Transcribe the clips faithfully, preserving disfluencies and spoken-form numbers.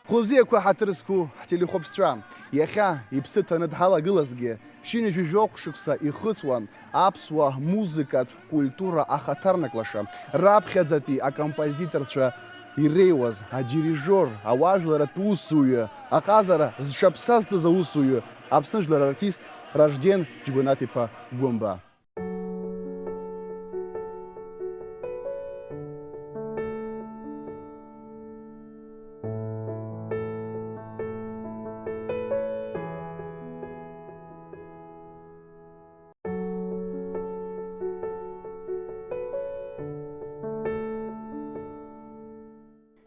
Хәылбзиақәа, ҳаҭыр зқәу ҳтелехәаԥшцәа, иахьа иԥсы ҭаны дҳалагылазҭгьы, ԥшьынҩажәи жәохә шықәса ихыҵуан аԥсуа музыкатә культура ахаҭарнак лаша, раԥхьаӡатәи акомпозиторцәа иреиуаз адирижиор, ауаажәларатә усуҩы, аҟазара зҽаԥсазтәыз аусуҩы, Аԥсны жәлар артист Ражден Џьгәанаҭ-иԥа Гәымба.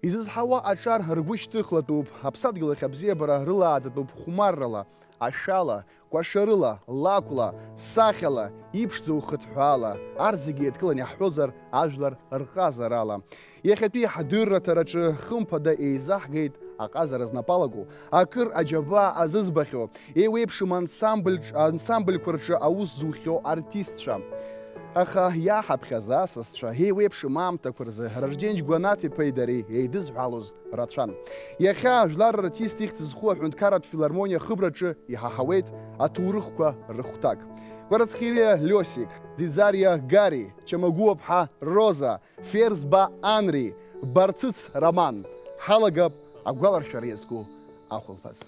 Изызҳауа аҿар ргәы шьҭыхлатәуп, аԥсадгьыл ахь абзиабара рылааӡатәуп хәмаррала, ашәала, кәашарыла, лакәла, сахьала, иԥшӡоу хыҭҳәаала, арҭ зегьы еидкылан иаҳҳәозар, ажәлар рҟазарала. Иахьатәи ҳдырраҭараҿы хымԥада еизаҳгеит аҟазара знапалаго, акыр аџьабаа азызбахьоу, еиуеиԥшым ансамбль-, ансамбльқәа рҿы аус зухьоу артистцәа. Аха иаҳаԥхьаз асасцәа, еиуеиԥшым аамҭақәа рзы Ражден Џьгәанаҭ-иԥеи дареи еидызҳәалоз рацәан. Иахьа жәлар рартист ихьӡ зху аҳәынҭқарратә филармониа ахыбраҿы иҳаҳауеит аҭоурыхқәа рыхәҭак. Кәарацхириа Лиосик, Диӡариа Гари, Чамагәуаԥҳа Роза, Ферзба Анри, Барцыц Роман. Ҳалагап агәаларшәара иазку ахәылԥаз.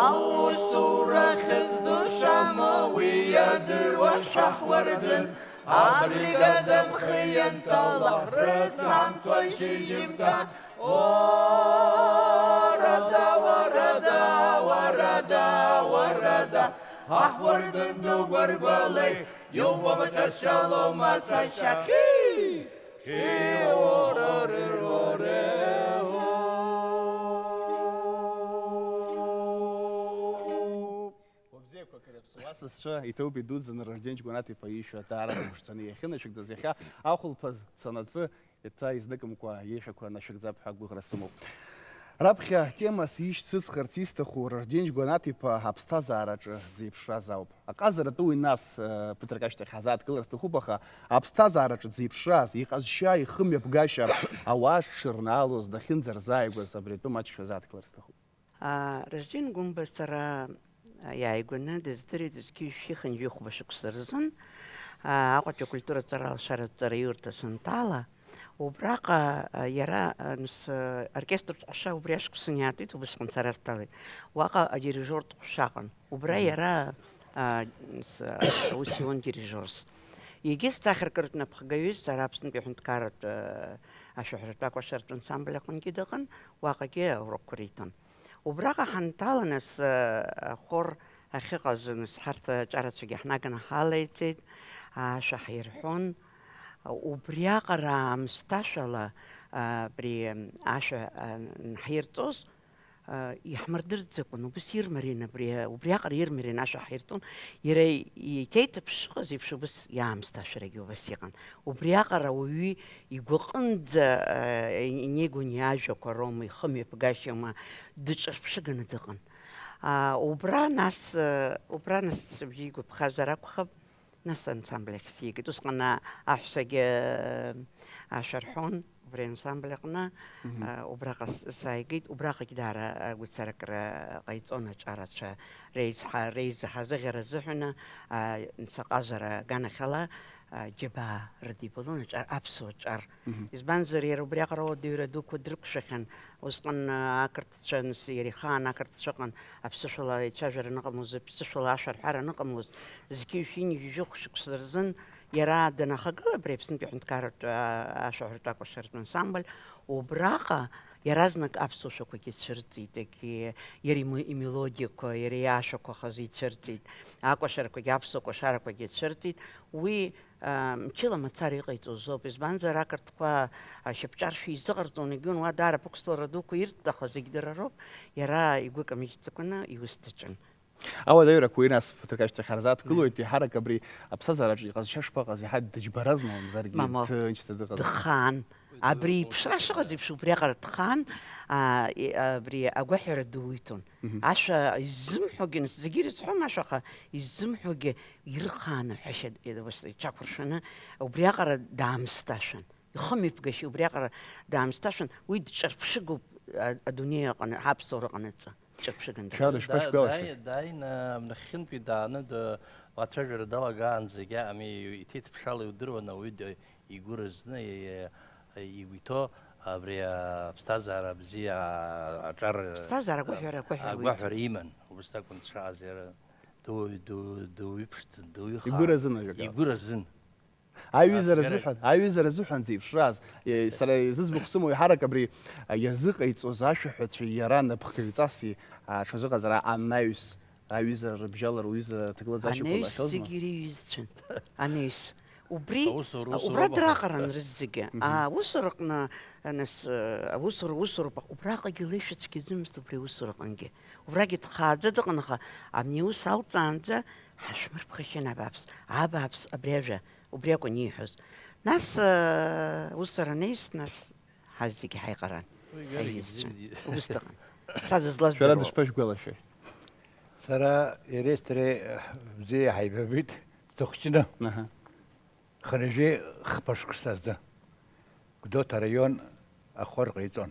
Аусура хьӡ ду шамоу уи иадыруа шәаҳ Уардын, абригада мхы ианҭала, рыцҳамҭо шьыжьымҭан. О, уарада, уарада, уарада, уарада, аҳ Уардын дугәаргәалеи, иубо мацәашьалоу мацәашьахьи! Уабзиақәа, Кыри аԥсуа сасцәа, иҭоуп идуӡӡаны Ражден Џьгәанаҭ-иԥа иишәа даара мшцаны иахьынашәыгӡаз, иахьа ахәылԥаз цанаҵы, еиҭа изныкымкәа иишәақәа нашәыгӡап ҳәа агәыӷра сымоуп. Раԥхьа темас ишьцыҵхарц исҭаху Ражден Џьгәанаҭ-иԥа аԥсҭазаараҿы дзеиԥшраз ауп. Аҟазара атәы уи нас, э, ԥыҭрак ашьҭахь ҳазааҭгылар сҭахуп, аха аԥсҭазаараҿы дзеиԥшраз, иҟазшьа, ихымҩаԥгашьа, ауаа шҽырнаалоз, дахьынӡарзааигәаз, абри атәы маҷк шәазааҭгылар сҭахуп. Аа, Ражден Гәымба сара, аа, иааигәаны дыздырит зқьи жәшәи хынҩажәи хәба шықәса рзын, аа, Аҟәатәи акультуратә ҵара алшаратә ҵараиурҭа санҭала, убраҟа, аа, иара, аа, нас, аа, оркестртә ҟәша убри ашықәсан иаатит, убысҟан сара сҭалеит. Уаҟа адирижиортә ҟәша аҟан. Убра Мгм. Иара, аа, нас, аус иуан дирижиорс. Егьыс сахьаркыратә напхгаҩыс, сара Аԥснытәи аҳәынҭқарратә, аа, ашәаҳәаратә акәашаратә ансамбль аҟынгьы дыҟан, уаҟагьы аурокқәа риҭон. Убраҟа ҳанҭала, нас, ахор ахьыҟаз, нас, ҳарҭ аҿарацәагьы ҳнаганы ҳалеиҵеит, ашәа ҳирҳәон. Убриаҟара аамсҭашәала, абри ашәа анҳирҵоз, иаҳмырдырӡакәан, убыс ирмариан абри, убриаҟара ирмариан ашәа ҳирҵон. Иара иҭеиҭыԥшҟаз еиԥш убыс иаамсҭашәарагьы убас иҟан. Убриаҟара ауаҩы игәаҟынӡа, э, инеигон иажәақәа роума, ихымҩаԥгашьоума, дыҿырԥшыганы дыҟан. А, убра нас, э, убра нас сыбжьы игәаԥхазар акәхап, нас ансамбль ахь сигеит. Усҟан, а, аҳәсагьы, э, ашәа рҳәон, убри ансамбль аҟны, Мгм. э, убраҟа с-, сааигеит, убраҟагь даара, э, гәцаракра ҟаиҵон аҿарацәа реизҳа-, реизҳазыӷьара азыҳәаны, а, саҟазара аганахьала, а, џьабаа рыдибалон аҿар, аԥсуа ҿар. Мгм. Избанзар, иара убриаҟара ауадаҩра дуқәа дрықәшәахьан. Усҟан, а, ақырҭцәа, нас, иара ихаан ақырҭцәа ыҟан, аԥсышәала ицәажәара аныҟамлоз, аԥсышәала ашәа рҳәара аныҟамлоз, зқьи жәшәи ҩажәи жәохә шықәса рзын Иара данахагыла абри Аԥснытәи аҳәынҭқарратә, а, ашәаҳәаратә акәашаратә ансамбль, убраҟа иаразнак аԥсуа шәақәагьы цәырҵит, егьи иара имы-, имелодиақәа, иара иашәақәахаз ицәырҵит, акәашарақәагьы, аԥсуа кәашарақәагьы цәырҵит. Уи, а, мчыла мацара иҟаиҵоз ауп, избанзар, ақырҭқәа ашьапҿаршә изыҟарҵон, егьи уа даара аԥықәслара дуқәа ирҭахыз зегь дара роуп, иара игәы камыжьӡакәаны иус даҿын. Ауадаҩрақәа уи нас ԥыҭрак ашьҭахь ҳарзааҭгылоит, еиҳарак абри аԥсҭазаараҿы иҟазшьа шԥаҟаз, иаҳа дыџьбаразма, мамзаргьы Мамоу. Ҭынчӡа дыҟазар? Дхаан. Абри иԥшра шыҟаз еиԥш, убриаҟара дхаан, аа, и-, абри агәаҳәара ду иҭон. Мгм. Ашәа иззымҳәогьы, нас зегьы ирызҳәом ашәа, аха иззымҳәогьы ирыхааны ҳәашьа д-, ус иҽақәыршәаны, убриаҟара даамысҭашәан. Ихымҩаԥгашьа убриаҟара даамысҭашәан, уи дҿырԥшыгоуп, а-, адунеи аҟны, ҳаԥсуара аҟныҵы. Ҿырԥшыган. Шәара дышԥашәгәалашәеи? Дааи-, дааины, а, нахьхьынтәи дааны, д-, лацәажәара далагаанӡагьы ами, иҭеиҭԥшаала иудыруан ауаҩы д-, игәы разны, и-, и-, игәы иҭоу абри аԥсҭазаара бзиа, а-, аҿар, Ԥсҭазаара агәаҳәара, агәаҳәара уиҭон. Агәаҳәара иман, убыс акәын дшааз иара, ду-, ду-, дуаҩыԥшӡан, дуаҩыхаан. Игәы разын ажәакала. Игәы разын. Аҩызара азыҳәан, аҩызара азыҳәан зеиԥшраз, е, сара зыӡбахә сымоу еиҳарак абри, а, иазыҟаиҵоз ашәаҳәацәеи иара напхгаҩҵаси, а, аҽазыҟаҵара анаҩс, аҩызара рыбжьалара уҩыза аҭагылазаашьақәа Анаҩс лахьозма? Зегьы иреиҩызцәан. Анаҩс. Убри, Аусура, убра усуроуп, аха. Драҟаран рызегьы. Мгм. А, усураҟны, а, нас, а, аусура, усуроуп, аха убраҟагьы леишәа цәгьаӡамызт убри аусураҟынгьы. Убрагьы дхааӡа дыҟан, аха абни аус алҵаанӡа ҳашәмырԥхашьан абааԥс, абааԥс, абри ажәа. Убри акәын ииҳәоз. Нас, э, усура анаҩс, нас ҳазегьы ҳаиҟаран. Уи иара ҳаиҩызцәан. Ибзиан. Убыс дыҟан. Са дызлаз Шәара дыруоуп. Дышԥажәгәалашәеи? Сара иареи сареи, э, бзиа ҳаибабеит, Ҵыхәҷны. Аҳа. Хынҩажәи хԥа шықәса азы. Гәдоуҭа араион ахор ҟаиҵон.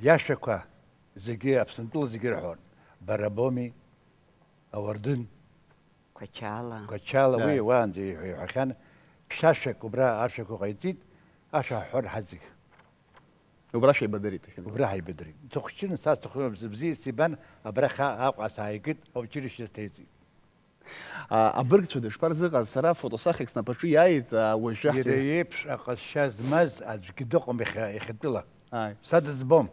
Иашәақәа зегьы, Аԥсынтәыла зегьы рҳәон. Барабоми, Ауардын. Қәачала. Қәачала, уи Ааи. Уаанӡа иҳәа-, иҳәахьан, ԥшьашәак убра ашәақәа ҟаиҵеит, ашәа ҳҳәон ҳазегь. Убра шәеибадырит, иахьа. Убра ҳаибадырит. Ҵыхәҷын, са сҭахын, бзиа сибан, абрахь а-, Аҟәа сааигеит, аучилишьче сҭеиҵеит. А, абыргцәа дышԥарзыҟаз, сара афотосахьак снапаҿы иааит, а, уажәы Иара ҳҭи- иеиԥш аҟазшьа змаз аӡәгьы дыҟам иахьа, иахьатәыла. Ааи. Са дызбом.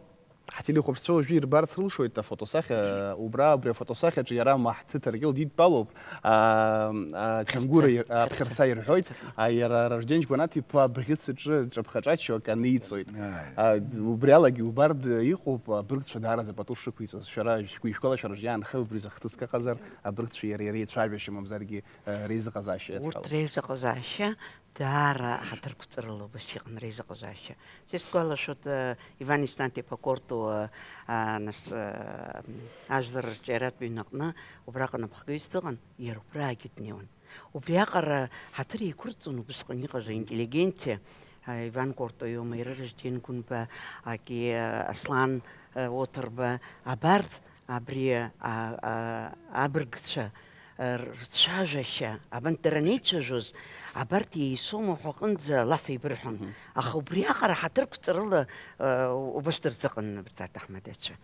Ҳтелехәаԥшцәа уажәы ирбарц рылшоит афотосахьа, убра, убри афотосахьаҿы иара Маҳҭы Ҭаркьыл дидтәалоуп, а, а, Ҭангәыра Хьырца. Ир-, а, Хьырца. Ԥхьарца ирҳәоит, Хьырца. А, иара Ражден Џьгәанаҭ-иԥа абӷьыц аҿы ҿаԥха-ҿаччо акы аниҵоит. Ааи. А, убри алагьы убар д-, иҟоуп, абыргцәа даараӡа пату шықәиҵоз. Шәара шәгәы ишәгәалашәараҿы иаанхеи убри изы ахҭысгьы ыҟазар, абыргцәа иареи иареицәажәашьа, мамзаргьы, э, реизыҟазаашьа Урҭ иадҳәалоуп. Реизыҟазаашьа даара ҳаҭырқәҵарыла убас иҟан реизыҟазаашьа. Са исгәалашәоит, э, Иван Исҭанҭ-иԥа Кортуа, а, нас, э, ажәлар рҿиаратә ҩнаҟны убраҟа напхгаҩыс дыҟан, иара убраагьы днеиуан. Убриаҟара ҳаҭыр еиқәырҵон убысҟан иҟаз аинтеллигенциа, а, Иван Кортуа иоума, иара Ражден Гәынба, аки, а, Аслан, а, Оҭырба, абарҭ абри, а, а, абыргцәа, а, рцәажәашьа, абанҭ дара анеицәажәоз, абарҭ еисоума ҳәа аҟынӡа лаф еибырҳәон. Мгм. Аха убриаҟара ҳаҭырқәҵарыла, а, убас дырзыҟан абарҭ аҭаҳмадацәа.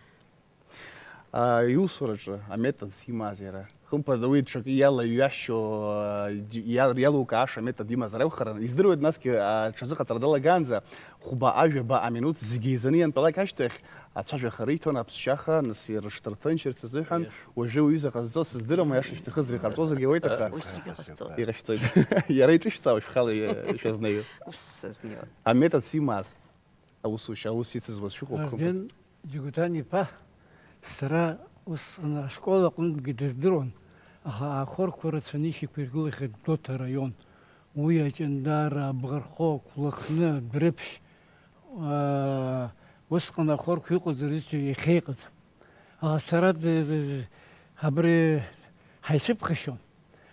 А, иусураҿы аметод зимаз иара. Хымԥада, уи ҽакы иалаҩашьо, а, џь-, иал-, иалукааша аметод имазар акәхарын. Издыруеит, насгьы, а, ҽазыҟаҵара далагаанӡа хәба ажәаба аминуҭ зегьы еизаны иантәалак ашьҭахь, ацәажәаха риҭон, аԥсшьаха, нас ирышҭа рҭынчырц азыҳәан, Иашоуп. Уажәы уаҩыза ҟазҵо сыздырам, аиаша шәҭахызар иҟарҵозаргьы ауеит, аха Уи зегьы ҟазҵоит. Иҟашәҵоит. Иара иҿышәҵаауа шәхала, э, шәазнеиуа. Ус сазнеиуа. Аметод симаз. Аусушьа, аус ицызуаз шәыҟоуп, хымԥада. Арден Џьгәаҭан-иԥа, сара усҟан ашкол аҟнытәгьы дыздыруан, аха ахорқәа рацәаны ишьақәиргылахьеит Гәдоуҭа араион. Уи Аҷандара, Абӷархықә, Лыхны, Дәрыԥшь, аа, усҟан ахорқәа иҟаз рзы иахьа иҟаӡам. Аха сара д-, д-, д-, абри ҳаицәыԥхашьон.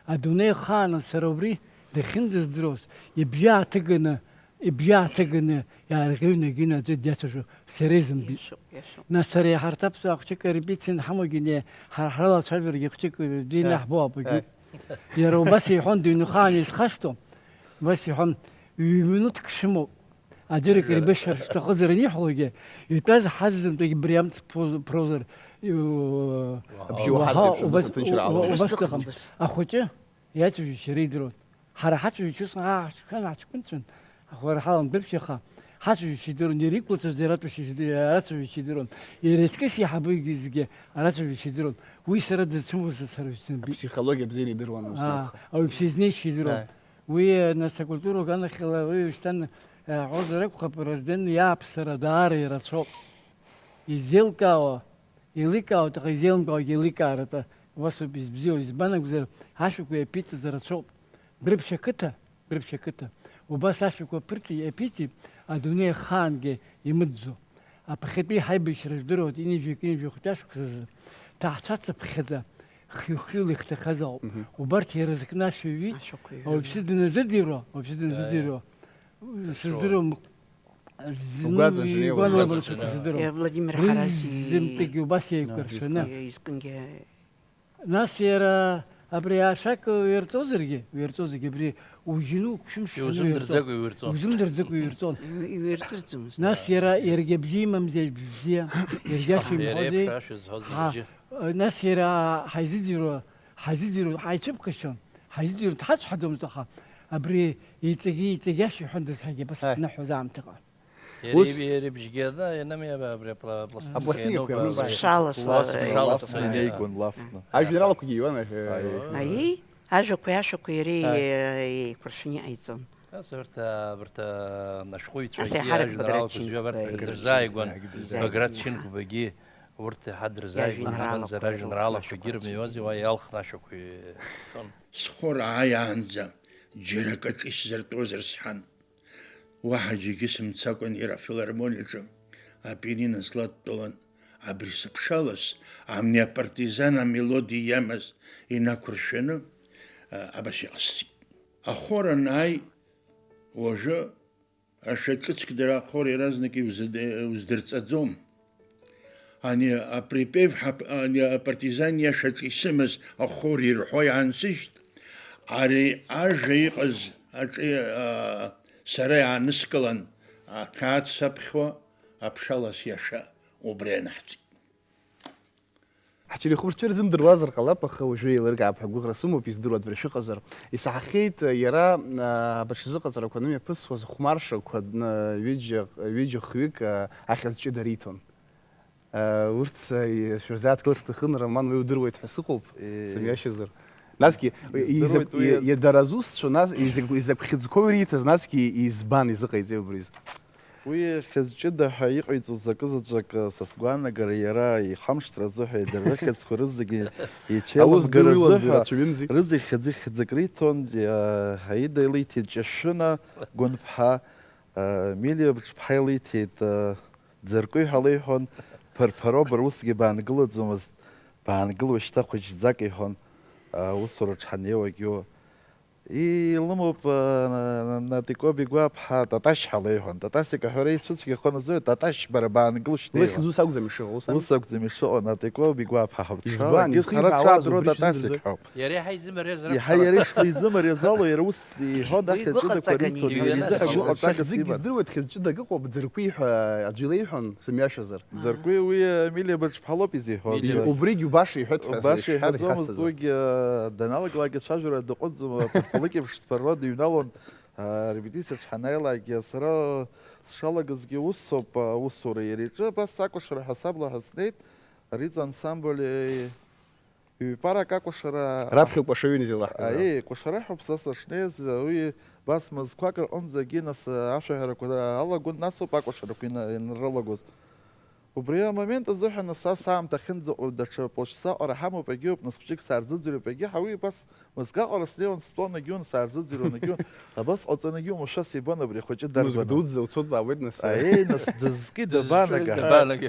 Адунеи ахааны сара убри дахьынӡаздыруаз, ибжьы ааҭыганы, ибжьы ааҭыганы иаарӷьаҩны егьины аӡәы диацәажәо сара изымбеит. Иашоуп, иашоуп. Нас сара иаҳарҭаԥсо ахәҷык арепетициа анҳамоугьы не-, ҳара ҳрылацәажәаргьы хәҷык дины Ааи, ҳбо абагьы. Ааи. Иара убас иҳәон, дыҩнхаан изхасҵо, убас иҳәон, ҩ-минуҭк шәымоуп. Аӡәырҩ Ҩажәа. Ирбашьыр шәҭахызар аниҳәалогьы, итәаз ҳаззымтәогьы бриамҭ проз-, прозар, иу-, Уаҳа. Абжьы уаҳа уаҳа, дреиԥшын, убас, ус аҭынчра уа-, ҟалон. Убас убас дыҟан, дыҟан. Убас. Ахәыҷы иацәажәашьа реидыруан. Ҳара ҳацәажәаҩцәа усҟан ааҳҿқәан, ҳаҷкәынцәан, ҳара ҳаламдыршьаха, ҳацәажәаҩцәа идыруан, иара иқәлацәаз иара аҵәашьа идыруан, иара ацәажәаҩцәа идыруан, иара иаҵкыс иаҳабыгьы зегьы арацәажәаҩцәа идыруан. Уи сара дызцәымӷыз сара исзымбеит. Аԥсихологиа бзианы идыруан ус Аа, нахыс. Ауаҩԥсы изнеишьа идыруан. Ааи. Уи, э, нас акультура аганахьала уи шьҭан, э, ҳҳәозар акәхап, Разден иааԥсара даара ирацәоуп. Изеилкаауа, еиликаауеит, аха изеилымкаауагьы еиликааратәы, убасоуп избзиоу, избан акәзар, ашәақәа иаԥиҵаз рацәоуп. Брыԥшь ақыҭа, Брыԥшь ақыҭа, убас ашәақәа аԥырҵеит, иаԥиҵеит, адунеи ахаангьы имыӡӡо. Аԥхьатәи ҳаибашьра жәдыруеит, ҩынҩажәи, ҩынҩажәи хәшәы ашықәсазы, ҭаацәацыԥхьаӡа, хҩы-хҩыла ихҭахаз ауп. Мгм. Убарҭ ирызкны ашәа ҩит, Ашәақәа ҩит. Ауаҩԥсы дыназыӡырҩуа, ауаҩԥсы дыназыӡырҩуа. Сыздыруам, зны Угәаҵанжьны игәаналабара еилазгоит. Шықәса сыздыруам. Иа Владимир Ҳараз и- Рызынтәыгьы убас еиқәыршәаны. Изкынгьы. Нас иара абри ашәак уирҵозаргьы, уирҵозаргьы, абри ужьны уқәшәымшәан Иузымдырӡакәа уирҵон. Иузымдырӡакәа уирҵон. Иу-, иуирдырӡомызт. Нас иара, иаргьы абжьы имамзи, бзиа, иаргьы ашәа Аха иара имҳәози. Еиԥш ашәа зҳәоз Ҳа, ибжьы. Нас иара ҳаизыӡырҩуа, ҳаизыӡырҩуа, ҳаицәыԥхашьон, ҳаизыӡырҩуан, дҳацәҳаӡомызт, аха абри иҵегьы, иҵегьы ашәа иҳәандаз ҳәагьы абас Ҳаи. Ҳныҳәоз аамҭаҟа. Иара Ус иб-, иара ибжьгьы ана, ианымиаба абри апла-, апластинка Апластинкақәа иануп, иануп, абри. Шалас, Лас, э, шалас, Лас, э, ианеигон, лафны. Ажәеинраалақәагьы иуан, э, Аиеи, ажәақәеи ашәақәеи иареи, Аи. э, еиқәыршәаны иҟаиҵон. Нас урҭ, а, урҭ, а, ашәҟәыҩҩцәагьы Нас иаҳарак ажәеинраалақәа Баграт зҩа абарҭ Чынқәа. Дырзааигәан, Дырзааигәан. Баграт Чынқәагьы урҭ иаҳа дырзааигәан, Иажәеинраалақәа аҳәынҵәа, ажәеинраалақәагьы рацәаҩцәа рацәаҩцәа. Схор ааиаанӡа џьара акаҿы исзыртәозар сҳәан. Уаҳа џьаргьы сымцакәан иара афилармониаҿы апианино сладтәалан, абри сыԥшалас, амни апартизан амелодиа иамаз инақәыршәаны, а, абас иҟасҵеит. Ахор анааи, уажәы ашәа ҿыцк дара ахор иаразнак иузыд-, уздырҵаӡом. Ани априпев ҳап-, ани апартизан иашаҿы исымаз ахор ирҳәо иаансыжьт, ари ажәа иҟаз аҿы, а, сара иааныскылан, ақьаад саԥхьо аԥшалас иаша убри анаҳҵеит. Ҳтелехәаԥшцәа ирзымдыруазар ҟалап, аха уажәы еилыркаап ҳәа агәыӷра сымоуп, издыруа аӡәыр шәыҟазар. Исаҳахьеит, иара, а, абарҭ шьазыҟаҵарақәа анымҩаԥысуаз, хәмаршақәа, н-, ҩыџьа, ҩыџьа хҩык, а, ахьӡ ҷыда риҭон. Урҭ шәырзааҭгылар сҭахын, Роман, уи удыруеит ҳәа сыҟоуп, Е, сымҩашьозар. Насгьы, издыруеит изакә-, уи. И-, иа-, дара зусҭцәоу, нас, изакә-, изакә хьыӡқәоу ириҭаз, насгьы избан изыҟаиҵеи убри азы? Уи хьыӡ ҷыда ҳәа иҟаиҵоз акы заҵәык, са сгәаанагара, иара ихамышҭра азыҳәа, дара рыхьӡқәа рызегьы Аус еицәеиламгар дыруаз азыҳәа, ирацәаҩымзи. Рызегь хьыӡ-, хьыӡык риҭон, иа-, Аида илиҭеит Ҷашәына Гәынԥҳа, а, Милиа Быҿԥҳа илиҭеит, а, Ӡыркәи ҳәа леиҳәон, ԥырԥыроуп, бара усгьы баангылаӡомызт, баангыл уажәшьҭа хәыҷӡак, иҳәон, аусураҿ ҳаннеиуагьы. Илымоуп, а, на-, на-, Натико Бигәаԥҳа Таташь ҳәа леиҳәон. Татасик аҳәара ицәыцәгьахоз азы, Таташь, бара баангыл шьҭа, Лыхьӡ иҳәон. Ус акәӡам ишыҟоу, ус акәӡам. Ус акәӡам ишыҟоу, Натико Бигәаԥҳа ҳәа. Избан, Ишҳәарагьы, исхибаауаз ҳара ҽаадыруа убри Татасик шәзымдырӡои? Ҳәоуп. Иара иаҳа изымариаз Иаҳа ракәхап. Иара ишла изымариаз ала, иара ус иҳәон, Уи ахьӡ ҷыдақәа гәыҟаҵаганы риҭон, иҩуан. Иара изы Ишәа-, агәыҟаҵага Шәахьӡык симан. Издыруеит, хьӡ ҷыдак ыҟоуп, Ӡыркәи ҳәа аӡәы илеиҳәон, сымҩашьозар. Ӡыркәи уи, э, Милиа Быҿԥҳа лоуп изиҳәоз. Из-, убригь убаша иҳәеит ҳәа Баша сышәҳәар иҳәаӡомызт, ихасҵаӡом. Уигьы, э, даналагалак ицәажәара дыҟәыӡым, э, ԥырԥылык еиԥш дԥырруа дыҩналон, э, репетициаҿ ҳанааилакгьы. Сара сшалагазгьы усоуп, э, аусура иара иҿы, абас акәашара ҳәа сабла ҳәа снеит, Риҵа ансамбль, э, Ҩпарак акәашара Раԥхьа кәашаҩын изеилаҳкааз. Аиеи, кәашара ҳәоуп са сышнеиз, уи бас мызқәак рҟынӡагьы нас ашәаҳәарақәа алагон, нас ауп акәашарақәа ина-, ианрылагоз. Убри амомент азыҳәан нас ас аамҭа ахьынӡаҟоу даҽа площадк аҟара ҳамоуп, егьиуп, нас хәҷык саарзыӡырҩып, егьи ҳа уи бас мызкы аҟара снеиуан, стәон, егьиун, саарзыӡырҩуан, егьиун. Абас ҟаҵаны егьиумашәа сибон абри ахәыҷы Мызк дарбану. Дуӡӡа уцоит, баауеит нас. Аиеи, нас дызки дабанага? Дабанага?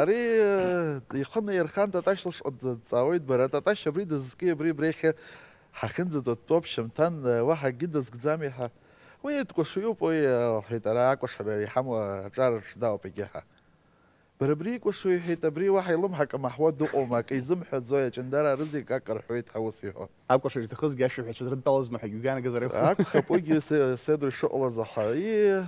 Ари, э, ихы наирхан Таташь лышҟа дҵаауеит, бара, Таташь абри дызки, абри, абри иахьа ҳахьынӡатәоу шьамҭан, э, уаҳа акгьы дазкӡами ҳәа. Уи дкәашаҩуп, уи, э, лҳәеит, ара акәашара иҳамоу аҿар рыҽдауп егьи ҳәа. Бара абри икәашо, иҳәеит, абри уаҳа илымҳа камаҳуа дыҟоума, акы изымҳәаӡои, аҷандараа рызегь акы рҳәоит ҳәа ус иҳәон. Акәашара иҭахызгьы ашәаҳәацәа дрыдтәалозма ҳәа гәҩанагазар иҟоуп. Акәхап, уигьы се-, седра ишыҟалаз, аха, ии,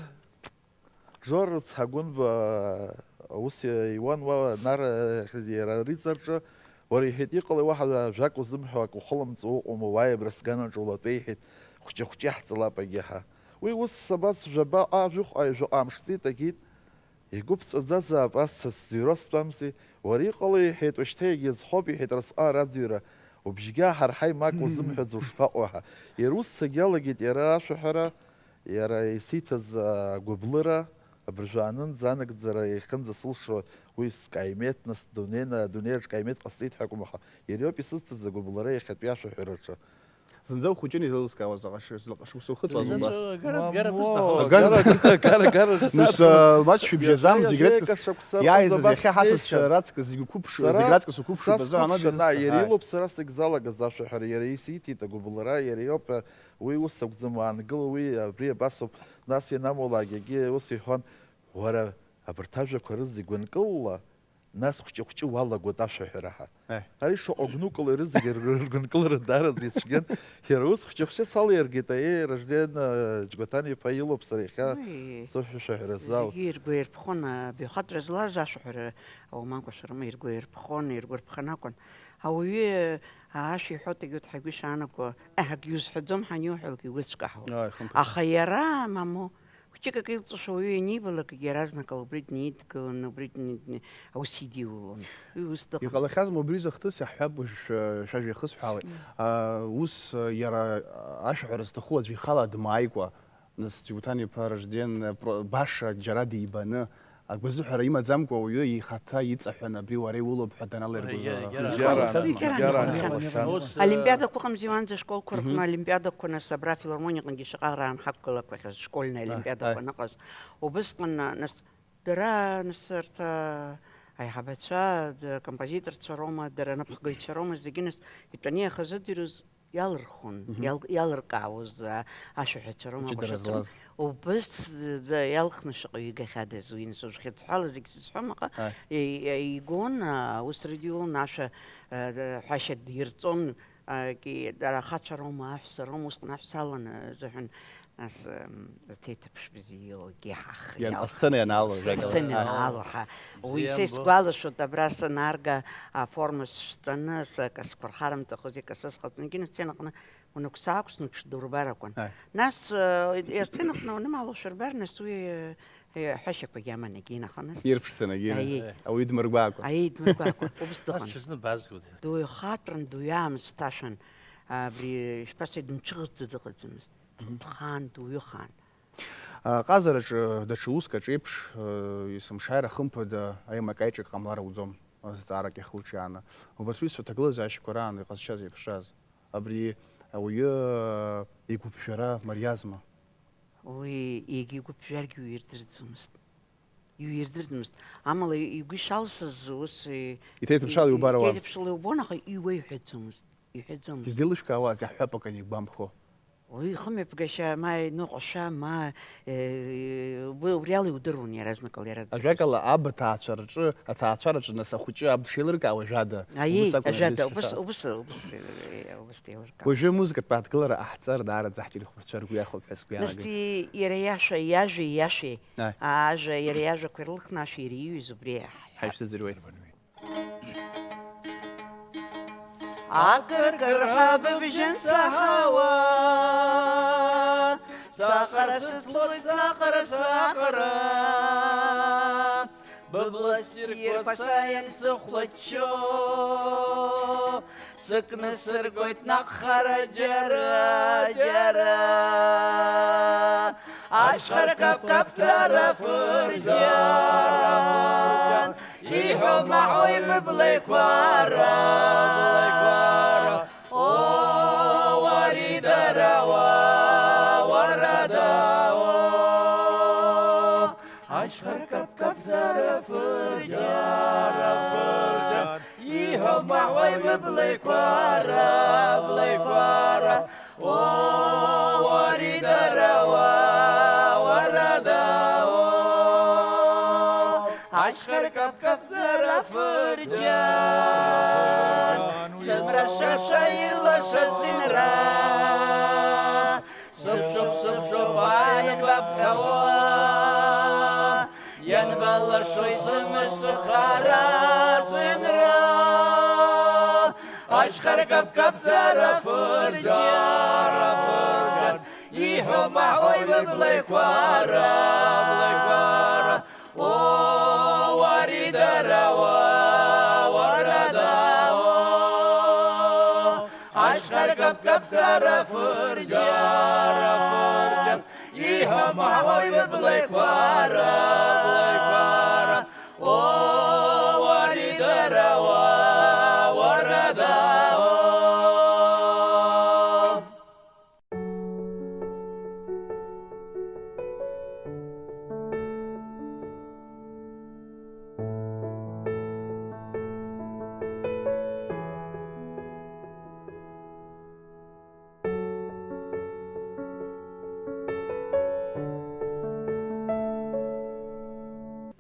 Жор рыцҳа Гәынба ус иуан уа Нара иара риҵарҿы, уара, иҳәеит, иҟалеи уаҳа ажәак узымҳәо, акы ухылымҵуа уҟоума, уааи абра сганаҿ улатәа, иҳәеит, хәҷы-хәҷы иаҳҵалап егьаҳа. Уи ус абас жәаба, а, жәохә, а, жәохә амш ҵит, агьит. Игәы ԥҵәаӡазаап, ас сыӡырҩра стәамзи, уара иҟало иҳәеит, уажәшьҭа иагьазхоуп, иҳәеит Расҟан раӡырҩра, убжьгьы аҳарҳаи мак узымҳәаӡо ушԥаҟоу ҳәа. Иара ус сагьалагеит, иара ашәаҳәара, иара исиҭаз агәыблыра, абыржәы аанынӡа анагӡара иахьынӡасылшо, уи скаимеҭ, нас, дунеина-, адунеиаҿ каимеҭ ҟасҵеит ҳәа акәым, аха иара иоуп исызҭаз агәыблыра иахьатәи ашәаҳәараҿы. Зынӡа ухәыҷын изеилыскаауаз заҟа ш-, заҟа шықәса ухыҵуаз убас. Зынӡа агара, агара Мамоу, пызҭахауаз. Агара, агара, агара, агара, Нас, саҭ-, э, маҷ шәыбжьаӡамыз, ҩажәа зегь раҵкыс, кашықәса иааиз акәзар, иахьа ҳасасцәа абасҭеишьа. Раҵкыс зегь уқәыԥш-, зегь Сара раҵкыс уқәыԥшуп, сыԥшын, азыҳәан ауп ана, изысҭахааит. Иара илоуп сара сагьзалагаз ашәаҳәара, иара исиҭеит агәыблра, иара иоуп, э, уи ус акәӡам, уаангыл, уи абри абасоуп, нас ианамуалак егьи ус иҳәон, уара абарҭ ажәақәа рызегь уанкылла, Нас хәҷы-хәҷы уалагоит ашәаҳәара ҳәа. Еҳ. Ари шаҟа гәныкала ирызегь ргәынкылара даараӡа ицәгьан. Иара ус хәҷы-хәҷы салаиргеит, аиеи, Ражден, э, Џьгәаҭан-иԥа илоуп сара иахьа Уи, сышәаҳәара зал. Зегьы иргәаирԥхон, абаҩхатәра злаз ашәаҳәара ауамакәашарама, иргәаирԥхон, иргәарԥхан акәын. Ауаҩы ашәа иҳәо егьырҭ ҳагәы ишаанаго, еҳ, акгьы узҳәаӡом ҳаниуҳәалак игәы цәкаҳауа. Ааи, хымԥада. Аха иара, мамоу, Хәҷык акы илҵуашо ауаҩы ианибалакгьы, иаразнак ала убри днеидгыланы, убри дни-, дни-, аус идиулон. Уи ус дыҟан. Иҟалахьазма убри рзы ахҭыс, иаҳҳәап, уажә шәа-, шәажәа иахысҳәаалеит. Мм. Аа, ус, иара, ашәаҳәара зҭаху аӡәы ихала дмааикәа, нас Џьгәаҭан-иԥа Ражден, про-, баша џьара дибаны, агәазыҳәара имаӡамкәа ауаҩы ихаҭа иҵаҳәаны абри уара иулоуп ҳәа даналаиргоз, Егьа-, егьа-, аа, егьа-, Ус, э, Олимпиадақәа ыҟамзи уаанӡа ашколқәа рҟны, Мгм. Олимпиадақәа, нас абра афилармониаҟынгьы шаҟа раан ҳақәгылақәахьаз, школьная Аҳ, олимпиадақәа аҳ. Аныҟаз, убысҟан, нас, дара, нас, арҭ, а, аиҳабацәа, д-, акомпозиторцәа роума, дара анапхгаҩцәа роума, зегьы, нас, итәаны иахазыӡырҩуаз иалырхуан, Мгм. иал-, иалыркаауаз, а, ашәаҳәацәа роума, Ҷыдара аҟәашацәа роума. Злаз. Убыс, д-, д-, иалхны шаҟаҩы игахьадаз уи, нас, уажә хьыӡҳәала зегь сызҳәом, аҟа, Аҳ. и-, и-, игон, а, ус радиолон ашәа, а, д-, ҳәашьа дирҵон, Ки-, дара ахацәа роума, аҳәса роума, усҟан аҳәса алан, э, азыҳәан, нас, м, аҭеиҭыԥш бзиоугьы ҳахиал. Иан-, асцена ианаало, ажәакала. Асцена Аҳ. Ианаало, ҳа. Уи Бзиа са ббо. Исгәалашәоит, абра санаарга, аформа сшәҵаны, сакасқәа рхарымҵахози, акасы схаҵангьы, нас сценаҟны унықәсаақәсны ҽдурбар акәын. Аҳ. Нас, э, асценаҟны уанымаалошәа рбар, нас уи, э, Ҳәашьақәагьы аман егьи, аха нас. Ирԥшӡаны егьи, Аиеи. Ауаҩы дмыргәаакәа. Аиеи, дмыргәаакәа. Убыс дыҟан. Ас ҽазны базгоит. Дуаҩхатәран, дуаҩы аамсҭашәан, абри, шәбасҳәеит, дымҽыӷӡа дыҟаӡамызт. Мгм. Дхаан, дуаҩы хаан. А, ҟазараҿы даҽа уск аҿы еиԥш, э, есымшааира хымԥада аимак-аиҿак ҟамлар ауӡом, азҵаарак иахылҿиааны. Убарҭ рҩызцәа аҭагылазаашьақәа раан иҟазшьаз еиԥшраз. Абри ауаҩы игәыԥжәара мариазма? Уи егьа игәыԥжәаргьы иуирдырӡомызт. Иуирдырӡомызт. Амала игәы ишалсыз ус, и-, Иҭеиҭыԥшала и-, иубар ауан. Иҭеиҭыԥшала иубон, аха иуеиҳәаӡомызт. Иҳәаӡомызт. Излеилышәкаауаз иаҳҳәап акы анигәамԥхо. Уи ихымҩаԥгашьа ма иныҟәашәа, ма, э, уи убриала иудыруан иаразнакала иара дзыԥхьоз. Ажәакала, аб аҭаацәа рҿы, аҭаацәараҿы нас ахәыҷы аб дшеилыркаауа ажәада. Аиеи, убыс акәын ажәада, анышәшьа убыс, са. Убыс, убыс, э, убыс еилыркаауан. Уажәы амузыкатә ааҭгылара ҟаҳҵар, даараӡа ҳтелехәаԥшцәа ргәы иахәап ҳәа сгәы иаанагоит. Нас и-, иара иашәа, иажәа иашәеи, Аи. Аажәа, иара иажәақәа ирылхны ашәа иара ииҩыз убри иаҳ-, Ҳаишәзыӡырҩуеит. Акыркырҳәа быбжьын саҳауа, саҟара сыцлоит, саҟара, саҟара. Быбла ссирқәа сааин сыхәлаччо, сыкны сыргоит наҟ хара џьара, џьара. Ашьхара каԥкаԥ дара фырџьан, иҳәо маҳәои быблеиқәара, о, уари дара уа, уара дауа. Ашьхара каԥкаԥ дара фырџьан, иҳәо маҳәои быблеиқәара, блеиқәара, о, уари дара уа, уара дауа. Ашьхара каԥкаԥ дара фырџьан, сымра шаша ирлаша сынра. Сыԥшуп, сыԥшуп, аианбаԥхьауа, ианбалашои сымш сыхара сынра? Ашьхара каԥкаԥӡара фырџьан, фырџьан, иҳәо маҳәои быблақәа, рыблақәа, ра-, о, уари дара, уа, уара да, о. Ашьхара каԥкаԥӡара фырџьан, фырџьан, иҳәо маҳәои быблақәа, рыблақәа, ра-, О, уари дара, уа, уара да, о.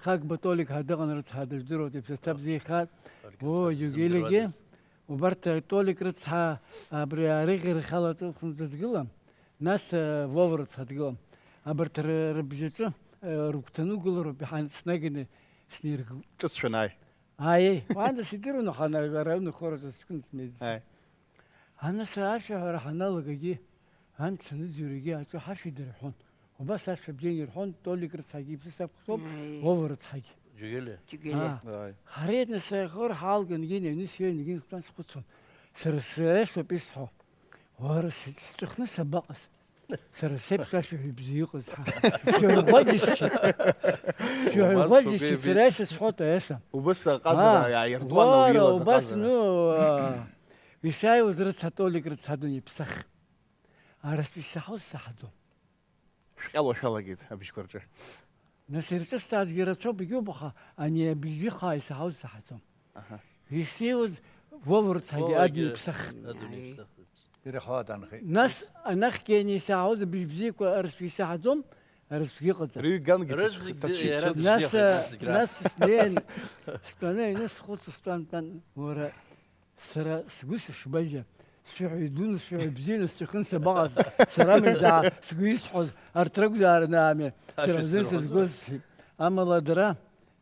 Хагба Толик ҳәа дыҟан, рыцҳа, дыжәдыруазеи, ԥсаҭа бзиахааит. О, Иугелигьы, убарҭ, э, Толик рыцҳа, абри арыӷьарахьала аҵыхәтәан дызгылам, нас, э, Вова рыцҳа дгылам. Абарҭ ры-, рыбжьаҿы, э, рыгәҭаны угылароуп, иҳан-, снаганы сниргылт. Ҿыцшәан ааи. Ааи, уаанӡа сидыруан, аха ана-, ара аҩны хора сызқәын смеиӡеит. Ааи. Анасра ашәаҳәара ҳаналагагьы, анҭ саныӡырҩгьы аҿы ҳашәи дареи ҳәон. Убас ашәа бзианы ирҳәон, Толик рыцҳагьы иԥсы сақәхоуп, Ҷигелиа. Вова рыцҳагьы. Ҷигелиа. Аа. Ааи. Ҳара нас ахор ҳалгангьы, аҩны сҩеингьы стәан схәыцуан. Сара, сара соуп исҳәо. Уара, сыҵәахны сабаҟаз? Сара сеиԥш ашәаҳәаҩ бзиа иҟаз ҳа. Шәаҳәақәа џьысшьеит. Шәаҳәақәа џьысшьеит, сара исызҳәоит, аиаша. Убыс аҟазара, аа, иааиртуан, уара, уилаз убас, аҟазара. Ну, аа, исааиуаз рыцҳа, Толик рыцҳа дунеи ԥсах. Арыстәи саҳауз саҳаӡом. Шәҟьа уашәалагеит абжьқәа рҿы. Нас ирҿысҭаазгьы рацәоуп, егьоуп, аха ани абжьы хаа исаҳауаз саҳаӡом. Аҳа. Исеиуаз Вова рыцҳагьы Вовагьы адунеи ԥсахт. Адунеи ԥсахт. Ирахәала данхеит. Нас анахьгьы ани исаҳауаз абжьы бзиақәа арыстәи исаҳаӡом, арыстәгьы ыҟаӡам. Рыҩгангьы рыцәгьа, рыцәгьа, иара рыцәгьа. Нас, иара нас снеин, стәаны аҩны схәыцуа стәан, тәан, уара, Сара сгәы сышбажьа, сшәаҳәаҩ дуны, сшәаҳәаҩ бзианы сҵәахын сабаҟаз, сара мыжда сгәы исҳәоз арҭ ракәзаарын ами, сара рзын сызгәыз. Амала дара,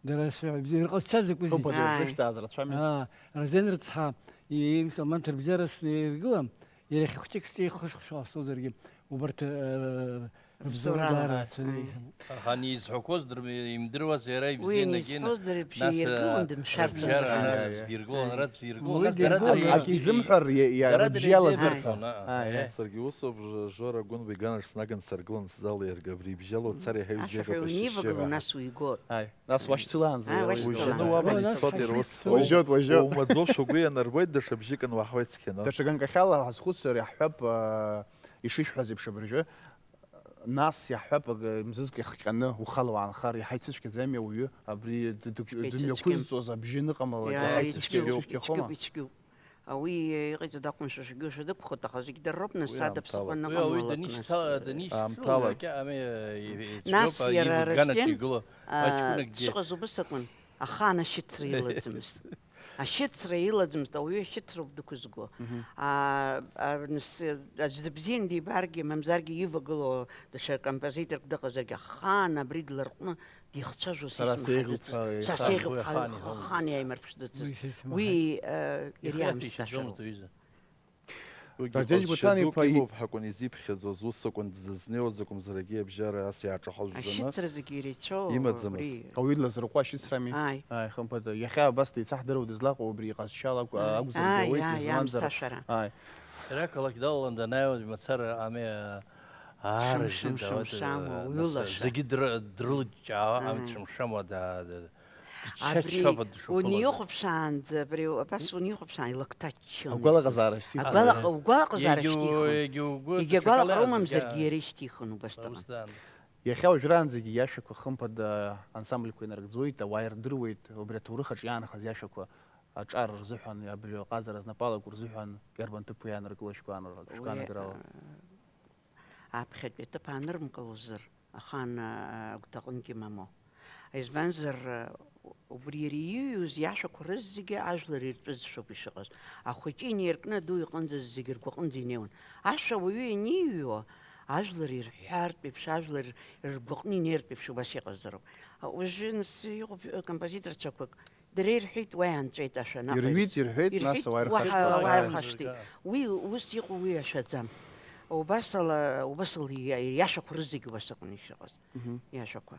дара шәаҳәаҩ бзиа рҟазшьа закәызеи? Хымԥада ирзышәҭааз рацәами. Аа, Разен рыцҳа, имсалманҭа рыбжьара сиргылам, иара хәыҷык сҿы ихысхшәа ҟасҵозаргьы, убарҭ, э, Рыбзоурала. Рыбзоурала. Ааи. Аха ани изҳәақәоз дыр-, имдыруаз иара уи ибзианы ани акгьы, изҳәоз дара рыбжьы нас, иргылон, а, дымшәарц рыбжьара азыҳәан. Ара, ааи, ааи. Диргылон, ара диргылон, уи нас дара диргылон. Дара диргылон. Акы изымҳәар, иа-, иа-, дара рыбжьы иалаӡырҭон. Диргылон. Ааи. Ааи. Саргьы усоуп, Ж-, Жора Гәынба иганахь снаган саргылан сзалирга, абри ибжьала уцар иаҳа ишьыжьхьоу. Ашәаҳәаҩ унивагылан, ишьыжьхьоу. Нас уигон. Ааи. Нас уашьцылаанӡа. Ааи, уашьцылаанӡа. Уажәы уаб ицоит ирус. Уажәоит, уажәоит. Умаӡоушәа угәы ианарбоит, даҽа бжьык ануаҳауеит цқьа, но. Даҽа ганкахьала ҳазхәыцыр иаҳҳәап, аа, ишышәҳәаз еиԥш абыржәы. Нас иаҳҳәап, ак-, мзызк иахҟьаны ухала уаанхар, иаҳа ицәыцәгьаӡами ауаҩы? Абри д-, д-, ицәыцәгьам. Дымҩақәызҵоз абжьы аныҟамлалак, иаҳа ицәыцәгьа-, ицәыцәгьахома? Ицәгьоуп, ицәгьоуп. Ауи иҟаиҵо дақәымшәо шәгьушәа дықәхоит, аха зегь дырроуп, нас, уи сада аамҭалоуп. Ԥсыхәа аныҟамлалак, нас. Уи ауаҩы данишьҭала, данишьҭала, аамҭалоуп. Ами, и-, и-, нас ицәгьоуп, иара ивган рыхьтәы, аҿы игылоу, а, аҷкәынакгьы. Дшыҟаз убыс акәын, аха ана ашьыцра илаӡамызт. Ашьыцра илаӡамызт, ауаҩы ашьыцроуп дықәызго. Мгм. А, а, нас, аӡә дыбзиан дибаргьы, мамзаргьы ивагылоу даҽа композиторк дыҟазаргьы, ахаан абри дларҟәны дихцәажәо сара сеиӷьуп ҳәа, сеиӷьуп ҳәа, ахаан иҳәон. Ахаан иааимырԥшӡацызт. Уи, уи, э, иара иаамсҭашәароуп. Уигьы Раден иҟазшьа Џьуҭан дук иԥа и- имоуп ҳәа акәын изиԥхьаӡоз, ус акәын дызызнеиуаз акәымзар, егьи абжьара ас иааҿаҳәа жәбаны. Ашьыцра зегьы иреицәоу имаӡамызт. Абри. Ауаҩы длазырҟәуа ашьыцрами. Ааи. Ааи, хымԥада. Иахьа абас деицаҳдыруа дызлаҟоу убри иҟазшьала акә-, Ааи. Акәзаргьы ауеит, ааи, ааи, изланзар. Аамҭашәара. Ааи. Иара ақалақь далалан данааиуаз мацара ами, аараӡа шым-шым, давеит, шым-шамуа, нас уҩылаша. Зегьы дры-, дрылыҷҷаауа, ами, ааи, дшымшамуа да-, да-, Абри дшаччаба дшыԥылода. Унихәаԥшаанӡа, абри абас унихәаԥшаан, илакҭа аччон. Агәалаҟазаара шьҭихуан. Агәалаҟа-, угәалаҟазаара шьҭихуан. Егьа угәалаҟара умамзаргьы, иара ишьҭихын убасҟан. Иахьа уажәраанӡагьы иашәақәа хымԥада ансамбльқәа инарыгӡоит, ауаа ирдыруеит, убри аҭоурых аҿы иаанхаз иашәақәа аҿар рзыҳәан, абри аҟазара знапалақәа рзыҳәан иарбан ҭыԥу иаанаргыло шәгәаанагара-, уи, шәгәаанагарала? Аԥхьатәи аҭыԥ аанырмкылозар, ахаан, а, агәҭаҟынгьы мамоу. Избанзар, а, убри иара ииҩуаз иашәақәа рызегьы ажәлар иртәызшәоуп ишыҟаз. Ахәыҷы инеиркны аду иҟынӡа зегьы ргәаҟынӡа инеиуан. Ашәа ауаҩы ианиҩуа, ажәлар ирҳәартә еиԥш, ажәлар ргәаҟны инеиртә еиԥш убас иҟазароуп. А, уажәы нас иҟоуп, э, композиторцәақәак, Дара ирҳәеит, уа иаанҵәеит ашәа анаҟа. Ирҩит, ирҳәеит, нас ирҳәит, ауаа уаҳа ирхашҭуеит. Ауаа ирхашҭит. Уи ус иҟоу уи ашәаӡам. Убасала, убасала иа-, иашәақәа рызегь убас акәын ишыҟаз. Мгм. Иашәақәа.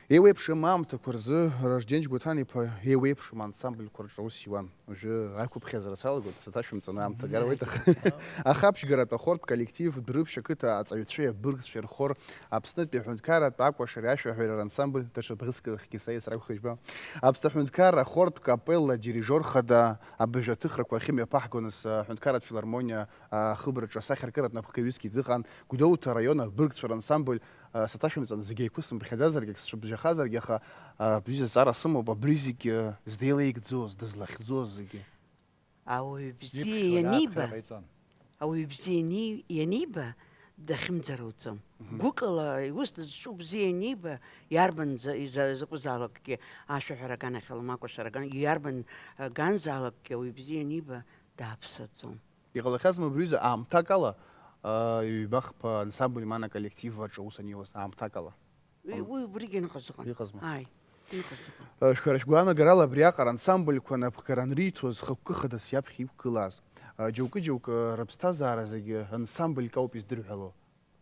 Еиуеиԥшым аамҭақәа рзы Ражден Џьгәаҭан-иԥа еиуеиԥшым ансамбльқәа рҿы аус иуан. Уажәы ақәыԥхьаӡара салагоит, саҭашәымҵан, аамҭа агара ауеит, аха. Аха аԥшьгаратә ахортә коллектив, Дәрыԥшь ақыҭа аҵаҩцәеи абыргцәеи рхор, Аԥснытәи аҳәынҭқарратә акәашареи ашәаҳәареи рансамбль, даҽа бӷьыцк ахьгьы са исракәхеит, ижәбо. Аԥсны аҳәынҭқарра ахортә капелла дирижиор хада абыржәы аҭыхрақәа ахьымҩаԥаҳгоназ, аҳәынҭқарратә филармониа ахыбраҿы асахьаркыратә напхгаҩысгьы дыҟан, Гәдоуҭа араион абыргцәа рансамбль, саҭашәымҵан, зегь еиқәысымԥхьаӡазаргьы, ак сцәыбжьахазаргьы, аха, бҩыза зҵаара сымоуп, абри зегь здеилеигӡоз, дызлахьӡоз зегьы. Ауаҩ бзиа ианиба, ауаҩ бзиа иани-, ианиба, дахьымӡар лӡом. Мгм. Гәыкала иус дызҿу бзиа ианиба, иарбан за-, иза-, закәызаалакгьы ашәаҳәара аганахьала, ма акәашара аган-, иарбан, а, ганзаалакгьы ауаҩ бзиа ианиба, дааԥсаӡом. Иҟалахьазма абри аҩыза аамҭак ала, а, ҩба-хԥа ансамбль, ма ана коллектив аҿы аус аниуаз аамҭак ала? Уи, уи убригьы ныҟәызыҟан. Иҟазма? Ааи, ныҟәызыҟан. Э, шәара шәгәаанагарала абриаҟара ансамбльқәа напхгара анриҭоз, хықәкы хадас иаԥхьа иқәгылаз, э, џьоукы-џьоукы рыԥсҭазаара зегьы ансамбльк ауп издырҳәало.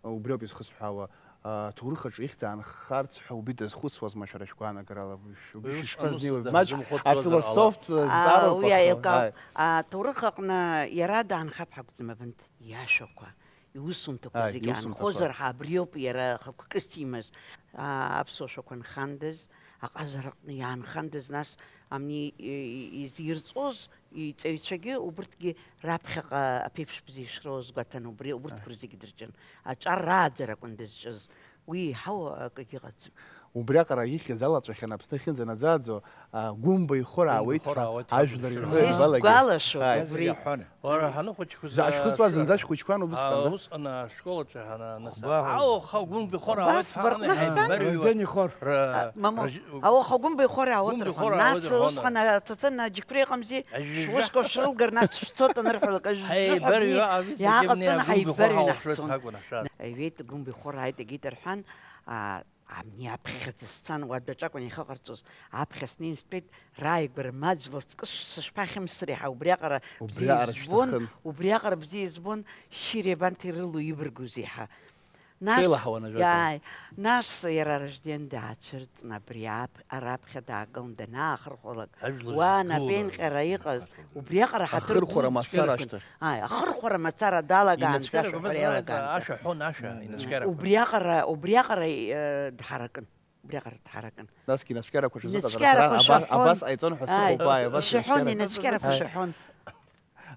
Убри ауп изхысҳәаауа. Э, аҭоурых аҿы ихьӡ аанхарц ҳәа убри дазхәыцуазма шәара шәгәаанагарала? Шәгәы-, Уи усҟан шәышԥазнеиуа? Ус маҷк даҳзымхәыцуазар ала. Афилософтә, э, Аа, зҵаарақәа уи аиакауп. Ааи. Аҭоурых аҟны иара даанхап ҳәа акәӡам, абанҭ, иашәақәа. Иусумҭақәа Ааи, зегьы иусумҭақәа. Аанхозар ҳәа абриоуп иара хықәкыс имаз. Аа, аԥсуа шәақәа нхандаз, аҟазараҟны иаанхандаз, нас амни, и-, и-, изирҵоз иҵаҩцәагьы убырҭгьы раԥхьаҟа аԥеиԥш бзиа ишроуаз гәаҭан, убри, убырҭқәа Ааи. Рзегьы дырҿын. Аҿар рааӡаракәын дызҿыз. Уи иҳау акгьы ыҟаӡам. Убриаҟара ихьӡ алаҵәахьан Аԥсны ахьынӡанаӡааӡо, а, Гәымба ихор Гәымба аауеит ихор ҳәа аауеит ҳәа ажәлар ирҳәо Сизгәалашәоит. Ибалеи? Исгәалашәоит Ааи. Убри. Зегьы аҳәон. Уара ҳаныхәыҷқәаз, Заа шәхыҵуаз зынӡа шәхәыҷқәан убысҟан, а, да? Усҟан ашкол аҿы ҳана-, нас-, Хәба. Ау, ха, Гәымба ихор Хәба аауеит ҳәа фбарҟны ҳаибарыҩуа. Ҳаибарыҩуан. Рыжәден ихор. Р-, А, мама, Рыжь-, ауаха Гәымба ихор аауеит Гәымба рҳәон. Ихор Нас аауеит рҳәон. Усҟан аҭаҭын аџьықәреи ыҟамзи, Ажәжәа. Шәусқәа шәрылгар, нас шәцот анырҳәалак, ажәжәа ҳәа Ҳаибарыҩуа абни, абри иааҟаҵаны Гәымба ихор ҳаибарыҩны ҳауҳәоит ҳцон. Ҳакәын, аша. Аҩеит, Гәымба ихор ааит, егеит рҳәан, а, Амни аԥхьаӡа сцан, уа адәаҿакәын иахьыҟарҵоз, аԥхьа снеин стәеит, рааигәара маҷла ҵкыс сышԥахьымсыри ҳәа, убриаҟара Убриаҟара бзиа избон, шәҭахын. Убриаҟара бзиа избон, шьыри абанҭ ирылоу ибаргәузеи ҳәа. Нас, Шәеилаҳауан ажәакала. Иааи, нас иара Ражден даацәырҵны абри аԥ-, араԥхьа даагылан данаахырхәалак, Ажәлар уа зегь анапеинҟьара гылан. Иҟаз, убриаҟара ҳадыргылт Ахырхәара мацара цәгьарақәан. Ашьҭахь. Ааи, ахырхәара мацара далагаанӡа Инацәкьарақәа ашәаҳәара абас иалагаанӡа. Ашәа ҳәон, ашәа, инацәкьарақәа. Убриаҟара, убриаҟара, э, дҳаракын. Убриаҟара дҳаракын. Насгьы инацәкьарақәа рҽазыҟаҵара Инацәкьарақәа шәара, аба-, шәаҳәон. Абас ҟаиҵон ҳәа Ааи, сыҟоуп, ааи, абас шәаҳәон, инацәкьарақәа. Инацәкьарақәа Ааи. Шәаҳәон.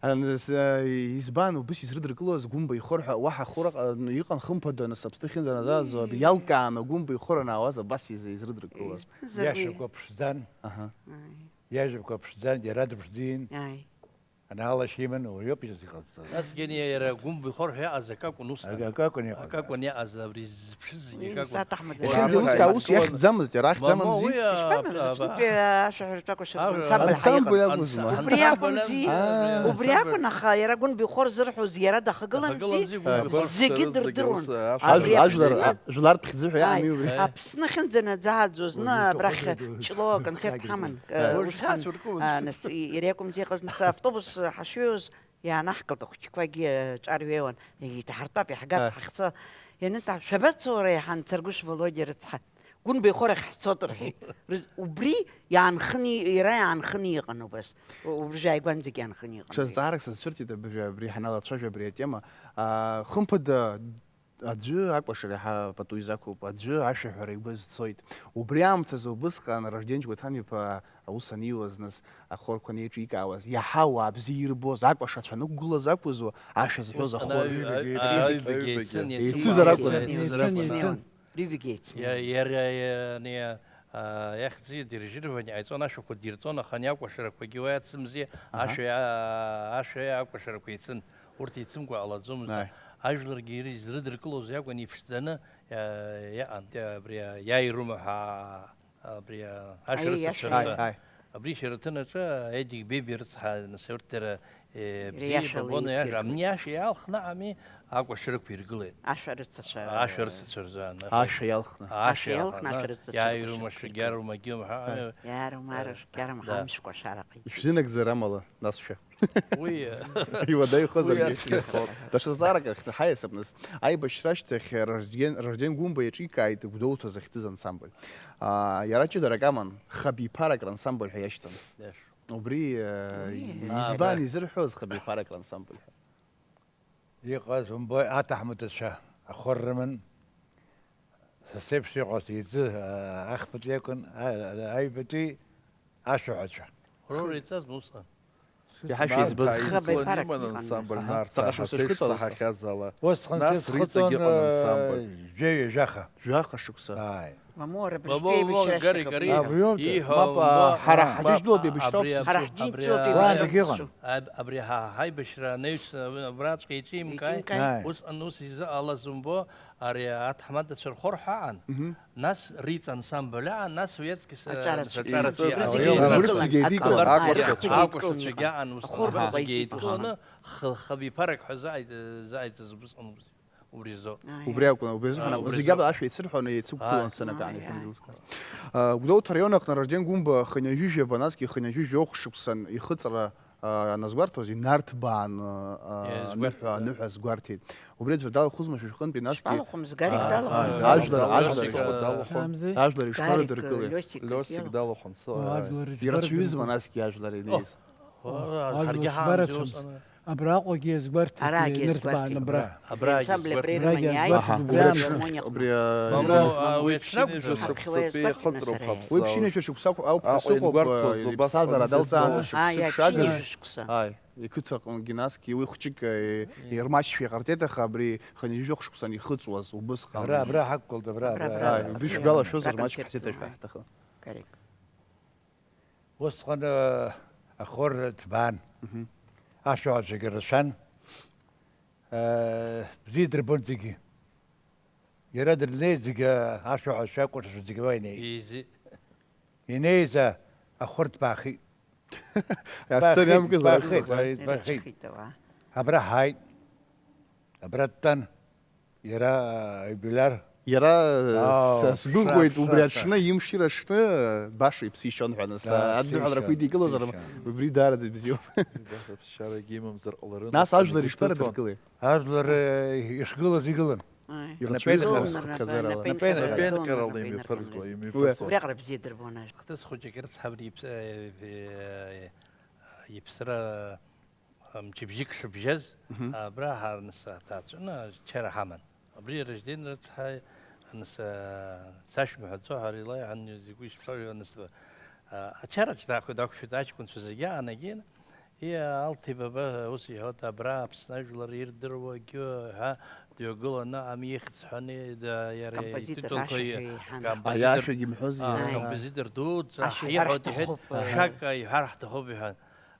Ан-, с-, а, избан убыс изрыдыркылоз Гәымба ихор ҳәа уаҳа хәыра, а, иҟан хымԥада, нас Аԥсны ахьынӡанаӡааӡо, Ии. Иалкааны Гәымба ихор анаауаз абас из-, изрыдыркылоз. Избанзар уи? Иашьақәа ԥшӡан. Аҳа. Ааи. Иажәақәа ԥшӡан, иара дыԥшӡан. Ааи. Анаала шиман, уи ауп изыҟазҵаз. Насгьы ани иара Гәымба ихор ҳәа иаҟаз акакәын усҟан. Ак-, акакәын иҟаз. Акакәын иаҟаз, абри ззыԥшыз зегьы Уи акакәын. Саҭ Аҳмад Уи Уи аԥхьа аԥхьа усгьы ус иахьӡамызт, иара Мамоу, ахьӡамамзи? уи, а, Ишԥа-, а, а, аԥсынтәи ашәаҳәараҿы акәашара а, ансамбль ансамбль ҳаиҟан. акәызма? Убри акәымзи. А. Убри акәын, аха иара Гәымба ихор зырҳәоз иара дахагыламзи. Дахагыламзи Гәымба ихор. Зегьы дырдыруан. Ажә-, Абри ажәлар, Аԥсны а-, жәлар ԥхӡы ҳәа Ааи, иаами убри. Аԥсны ахьынӡанаӡааӡо зны Уажәы абрахь иҭахуп, Ҷлоу аконцерт иҭахуп. Ҳаман. Ааи. Э, Уажә усҟан, сацәыркуаз. А, нас, и-, иара иакәымзи иҟаз, нас автобус, а, ҳашҩеиуаз, иаанахгылт ахәыҷқәагьы, э, ҿарҩеиуан, иҭаҳартәап, иаҳгап, Ааи. Ҳахьцо. Ианыҭаҳ-, шәабацо, уара, иҳан Царгәыш Володиа рыцҳа? Гәымба ихор ахь ҳцот, рҳәеит. Рыз-, убри иаанхыни-, иара иаанханы иҟан убас. У-, убжа ааигәанӡагь иаанханы иҟан. Ҽа зҵаарак сацәырҵит абыржәы, абри ҳаналацәажәо абри атема. А, хымԥада, Аӡәы акәашара иаҳа пату изақәуп, аӡәы ашәаҳәара игәы азцоит. Убри аамҭазы убысҟан Ражден Џьгәаҭан-иԥа аус аниуаз, нас, ахорқәа анеиҿикаауаз, иаҳа ауаа бзиа ирбоз, акәашацәа анықәгылаз акәызу, ашәа зҳәоз Ус ахор. ана-, аҩ-, аҩ-, аҩбагьы еицын, еицын. Еицызар акәын. Еицын, еицын, еицын. Еицын. Рҩбагьы еицын. Иа-, иара, иа-, ани, а, иахьӡи адирижирование ҟаиҵон, ашәақәа дирҵон, аха ани акәашарақәагьы уа иацымзи, Аҳа. Ашәа иа-, ашәа акәашарақәа еицын. Урҭ еицымкәа ҟалаӡомызт. Ааи. Ажәларгьы ир-, изрыдыркылоз иакәын иԥшӡаны, иа-, иаҟан, абри, иааирума ҳәа, абри, Аиеи, ашәарыцацәа иашәа. Ртәы. Ааи, ааи. Абри Шьараҭын аҿы Едик Беби рыцҳа, нас, урҭ дара, Э, бзиа иашала ибабон, иаша, иқәиргылеит. Амни иаша иалхны ами акәашарақәа иргылеит. Ашәарыцацәа. Ашәарыцацәа рзы, аны. Ашәа иалхны. Ашәа иалхны, ашәарыцацәа иалхны, акәашарақәа иааирума иргылеит. Шәгьарума, гьума, ҳа, Ҳа. Иааирума, э, шәгьарума, да. Ҳамшқәа ашарақәа. Ишәзынагӡар амала, нас шәа. Уи, э, Иуадаҩхозаргьы. Уи ацәгьахоит. Даҽа зҵаарак ахь ҳаиасып, нас. Аибашьра ашьҭахь Ражден, Ражден Гәымба иаҿикааит Гәдоуҭа захьӡыз ансамбль. Аа, иара ҷыдарак аман, хабиԥарак рансамбль ҳәа иашьҭан. Иашоуп. Убри, э, Уи, избан аа, изырҳәоз хабиԥарак рансамбль ҳәа? Иҟаз умбои, аҭаҳмадацәа ахәы рыман, са сеиԥш иҟаз иӡы, а, ахԥатәи акәын, а, а, аҩбатәи ашәаҳәацәа. Рора иҵаз усҟан. Иаҳа шәеиҵбын. Нарҭаа Хабаҩ иҵуан, ԥарак иман иҟан ансамбль нас. Аҳа. Нарҭаа, Ҵаҟа шықәса ҳасеиԥш шықәса саҳахьаз ала. Усҟан нас сыхыҵуан, Риҵагьы ыҟан ансамбль. Жәаҩа, жәаха. Жәаха шықәса. Ааи. Мамоу, ара Мамоу, быжьтәи мамоу, еибашьра Гарри, шьҭахь Гарри. Абри. Абриоугьы. Иҳәа, Мап, умбо, ҳара абри, ҳаџьыџь дуоуп абри, еибашьҭоуп. Абри, Ҳара ҳџьынџьтәиоуп абри, еибашьҭоуп. Уаанӡагьы ыҟан. Аб-, абри ҳа-, ҳаибашьра анаҩс, абраҵәҟьа иҿимгааит. Иҿимгааит. Ааи. Усҟан ус изыҟалаз умбо, ари аҭаҳмадацәа рхәы рҳәаан, Мгм. Нас Риҵа ансамбль аан, нас уи аҵкьыс, Аҿарацәа. Аҿарацәа Иҵаз иаан. Зегьы Абри еидикылан. Зегьы еидикылан. Абарҭ Акәашацәа. Акәашацәагьы аан, ус Ахәы рҳәақәа зегьы еидикыланы, еидикылан. Х-, хабиԥарак ҳәа заит, заиҵаз убысҟан убыс. Убри азоуп. Ааи. Убри акәын, убри азыҳәан Аа, акәын. Убри Зегьы азоуп. Абла ашәа еицырҳәоны еицықәгылан Аа. сценак Ааи, аанигон ааи. Зылзқәа. Аа, Гәдоуҭа араион аҟны Ражден Гәымба хынҩажәижәаба, насгьы хынҩажәижәохә шықәсан ихыҵра, аа, назгәарҭоз, инарҭбаан, аа, Иазгәарҭеит, аныҳәа, да. Аныҳәа азгәарҭеит. Убри аӡәыр далахәызма шәышәҟынтә, насгьы? Ишԥалахәым, Гарик Аа, далахәын. Аа, ажәлар, Лиосик ажәлар. Далахәын. Самзи? Ажәлар Гарик, ишԥарыдыркылеи? Лиосик, Лиосик Катиа. Далахәын, со-, Уа, аа. Ажәлар Ирацәаҩызма ижәбарацәамызт. Насгьы ажәлар инеиз? О, О, ҳаргьы ажәлар ҳаанӡа ижәбарацәамызт. Усҟан. Абраҟагьы иазгәарҭеит, Арагьы инырҭбаан иазгәарҭеит. Абра. Абра Ансамбль иазгәарҭеит. Абри Арагьы ирыманы иааит, иазгәарҭеит. Убри Абра аҽны, филармониаҟны. Абри, а, Мамоу, Абра а, уи аҽны акәӡам. Ԥшьынҩажәа шықәсазтәи Аԥхьа ихыҵроуп иазгәарҭеит ҳаԥсуа. Сара Уи ԥшьынҩажәа шықәсақәа ауп Аҟәа ҳәа сыҟоуп, ианбарҭоз, а, убасҟан иԥсҭазаара иазгәарҭеит. Далҵаанӡа шықәсык Ааи, шагыз. Ԥшьынҩажәа шықәса. Ааи, иқыҭаҟынгьы насгьы уи хәҷык, э, ирмаҷшәа иҟарҵеит, аха абри хынҩажәижәохә шықәсан ихыҵуаз убысҟан. Абра, абра ҳақәгылт, абра, Абра, абра, абра. Ааи, абра. Убри шәгәалашәозар, Абра маҷк концерт ҳцеит ҳәа ҳҭахын. Гарик. Усҟан, э, ахор ҭбаан. Мгм. Ашәаҳәацәагьы рацәан. Э, бзиа дырбон зегьы. Иара дырнеит зегьы, ашәаҳәацәа, акәашацәа зегьы уа инеит. Изи. Инеиз, а, ахәырҭ баахеит. Асцена иамкызар, баахеит, ахәырҭ. Баахеит. Ирацәахеит ауаа. Абра ҳааит. Абра дтәан. Иара, а, иубилиар. Иара, Аа, са сгәыӷуеит, ша, убри ша, ша. Аҽны, имшира аҽны, баша иԥсы ишьон ҳәа, нас, Аа, адныҳәаларақәа ԥсы ишьон, идикылозар, ԥсы ишьон. Убри даараӡа ибзиоуп. Баша ԥсшьарагьы имамзар ҟаларын, Нас нас ажәлар ани ишԥарыдыркылеи? Гәыҭон. Ажәлар, э, ишгылаз игылан. Ааи. Ирацәаҩызма Рнапеинҟьара. Рхыԥхьаӡарала? Рнапеинҟьара. Рнапеинҟьара. Рнапеинҟьарала Рнапеинҟьара. Имҩаԥысуан. Уиаҟара бзиа дырбон ажәлар. Хҭыс хәыҷык ирыцҳабри иԥс-, э, э, иԥсра мчыбжьык шыбжьаз, Мгм. Абра ҳарныс аҭаацәаны ачара ҳаман. Абри Ражден рыцҳа, аныс, сашәымҳәаӡо, ҳара илеиҳан зегь уи шәшәоу аныс, ачараҿ дақәшәеит аҷкәынцәа зегьы аанагеит. И, Алҭи баба ус иҳәоит, абра Аԥсны ажәлар ирдыруагьы ҳәа дҩагыланы ами ихьӡ ҳәаны, да, иара Композитор ититулқәа ашәаҳәаҩ иҳан. Композитор, Аиашагьы мҳәоз а, иҳәан. Композитор дуӡӡа Ашәа иҳәар ҳиҳәоит, иҳәеит, ҳҭахуп, ҳәа. Шәак иҳәар ҳҭахуп, иҳәан.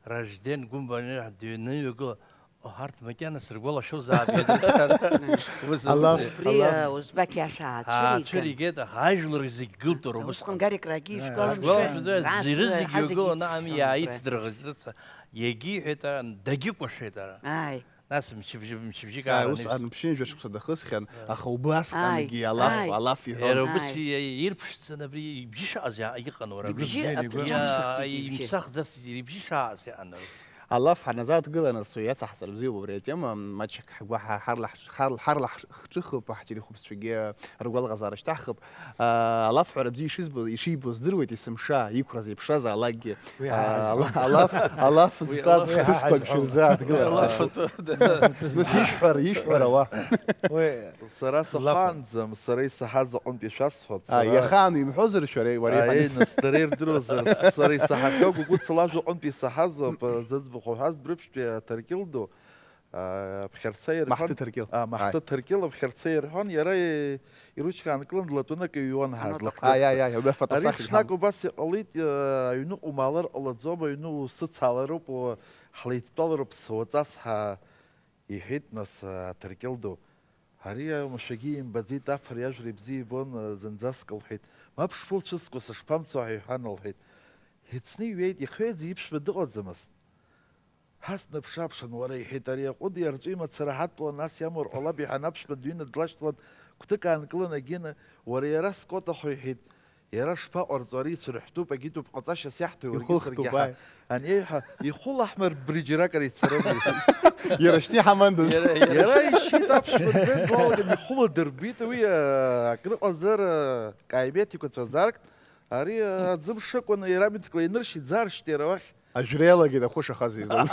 Ражден Гәымба дыҩны иҩагыла, о, арҭ макьана сыргәалашәозаап, иҳәеит. Ус, Алаф, ус. Убри, алаф. Узбақь иашәа аацәыриган. Аацәыригеит, аха ажәлар зегь гылт уара Усҟан убысҟан. Гарик рагьы ишәгәаламшәои? Ҳажәлар зегь ҳазегь игыланы ами иааицдырӷызт, рыца. Иагьиҳәеит ара, дагьыкәашеит ара. Ааи. Нас мчыбжьы, мчыбжьык Ааи, аараны ус ишьҭ-, мчынҩажәа шықәса дахысхьан, Ааи. Аха убасҟангьы Ааи, алаф, ааи. Алаф иҳәон. Иара убас Ааи. И-, ирԥшӡан абри ибжьы шаҟаз иа-, иҟан уара абри. Ибжьы, Иа-, абжьы амсахӡеит ибжьы. Имсахӡацызт, ибжьы шаҟаз иҟан ус. Алаф ҳаназааҭгыла, нас уи иацаҳҵар бзиоуп убри атема, маҷк ҳгәы ҳа-, ҳарлаҳ-, ҳар-, ҳарлаҳ-, ҳҿыхып, ҳтелехәаԥшцәагьы ргәалаҟазаара шьҭаҳхып. Аа, алафҳәара бзиа ишызбо, ишибо здыруеит есымша, иқәра зеиԥшразаалакгьы. Уи Аа, ҳаҳаҳаӡом. Ала-, алаф, алаф Уи зҵаз алаф хҭысқәак ҳаҳаӡом. Шәырзааҭгылар. Алаф атәы, да. Нас ишәҳәар, ишәҳәар ауа. Уи Сара лаф. Сахаанӡам, сара исаҳаз аҟынтә ишәасҳәоит, А, сара иахаан имҳәозар шәара, уара Аиеи, иҳәан. Нас дара ирдыруазар, сара исаҳахьоу Гәыгәыца лажәа аҟынтә исаҳазоуп, зыӡбахә уҳәаз Брыԥшьтәи аҭырқьыл ду, а, аԥхьарца ирҳәон. Маҳҭы ҭырқьыл. А, Маҳҭы Аи. Ҭырқьыл аԥхьарца ирҳәон, иара и-, иручка аанкылан, длатәаны акы иҩуан ҳәа, Ану длахәҭаҳәҳәа. Аи, аи, аи, убри Ари афотосахьа ҽнак ҳан. Убас иҟалеит, а, аҩныҟа умаалар ҟалаӡом, аҩны усыцаалароуп, у-, ҳлеидтәалароуп суаҵас ҳа. Иҳәеит, нас, аҭырқьыл ду, ари аумашәагьы имбаӡеит, аф ари ажәра ибзиа ибон, зынӡаск лҳәеит. Мап шԥоуцәыскуа, сышԥамцо ҳәа иҳәан, лҳәеит. Иацны иҩеит, ихҩеиӡа иԥшәма дыҟаӡамызт. Ҳа снаԥш-ааԥшын, уара, иҳәеит ари аҟәыди арҵәи мацара ҳадтәалан, ас иамур ҟалап, иҳәан, аԥшәма дҩыны длашьҭалан, гәҭык аанкылан, Агена, уара, иара скоҭахо, иҳәеит, иара шԥаҟарҵо, ари ицәырҳәтәуп, агьитәуп, ҟаҵашьас иаҳҭои уаргьы саргьы ҳәа. Ани еиҳәа, ихәылаҳмыр бриџьарак ара ицарым, иҳәеит. Иара шьҭа иҳамандаз. Иара, иара ишьит аԥшәма дбен длалаган ихәыла дырбит, уи, а, акрыҟазар, а, каимеҭ иқәацәазаркт, ари, а, аӡы мшыкәаны иара митәкла иныршьит, дзааршьт иара уахь. Ажәра иалагеит ахәы шахаз излаз.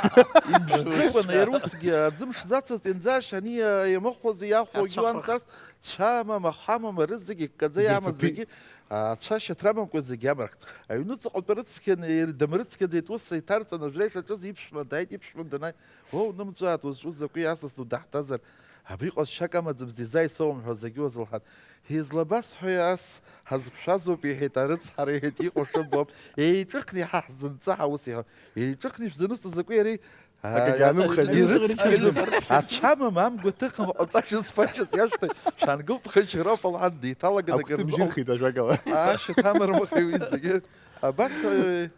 Имшәӡыкәаны иара усгьы аӡы мшӡацызт, инӡаашьа ани, а, иамыхәоз иахәогьы Ацәахых. Уан царц, цәамам, ахәамам, арыӡ зегьы ккаӡа иамаз Идырԥаԥит. Зегьы, а, ацәашьа рамамкәа зегьы амархт. Аҩныҵҟатәи рыцқьаны, ир-, дамрыцқьаӡеит, ус иҭарҵан, ажәра ишаҿыз иԥшәма дааит, иԥшәма данааи, уоу, нымҵәааит, узҿу закәи асас ду даҳҭазар, абри ҟазшьак амаӡамыз дизааисоуам ҳәа зегьы уазылҳан. Излабасҳәои ас, ҳазқәшәазоуп, иҳәеит, арыцҳара, иҳәеит, иҟоу шыббо ауп. Еиҿыхни ҳа ҳзынҵаҳа, ус иҳәа. Еиҿыхни шәзанысҵо закәи иареи? Акагьы аанымхаӡеит. Ирыцқьаӡам. Ацәамам, амгәа ҭыхым, ҟаҵашьа зфашьаз иашәҭа, шәангыл ԥхашьароуп, лҳан, деиҭалаган акыр Агәҭыбжьы зоуп. Нхеит ажәакала. Ашьаҭа амармыхеи уи зегьы. Абас, э,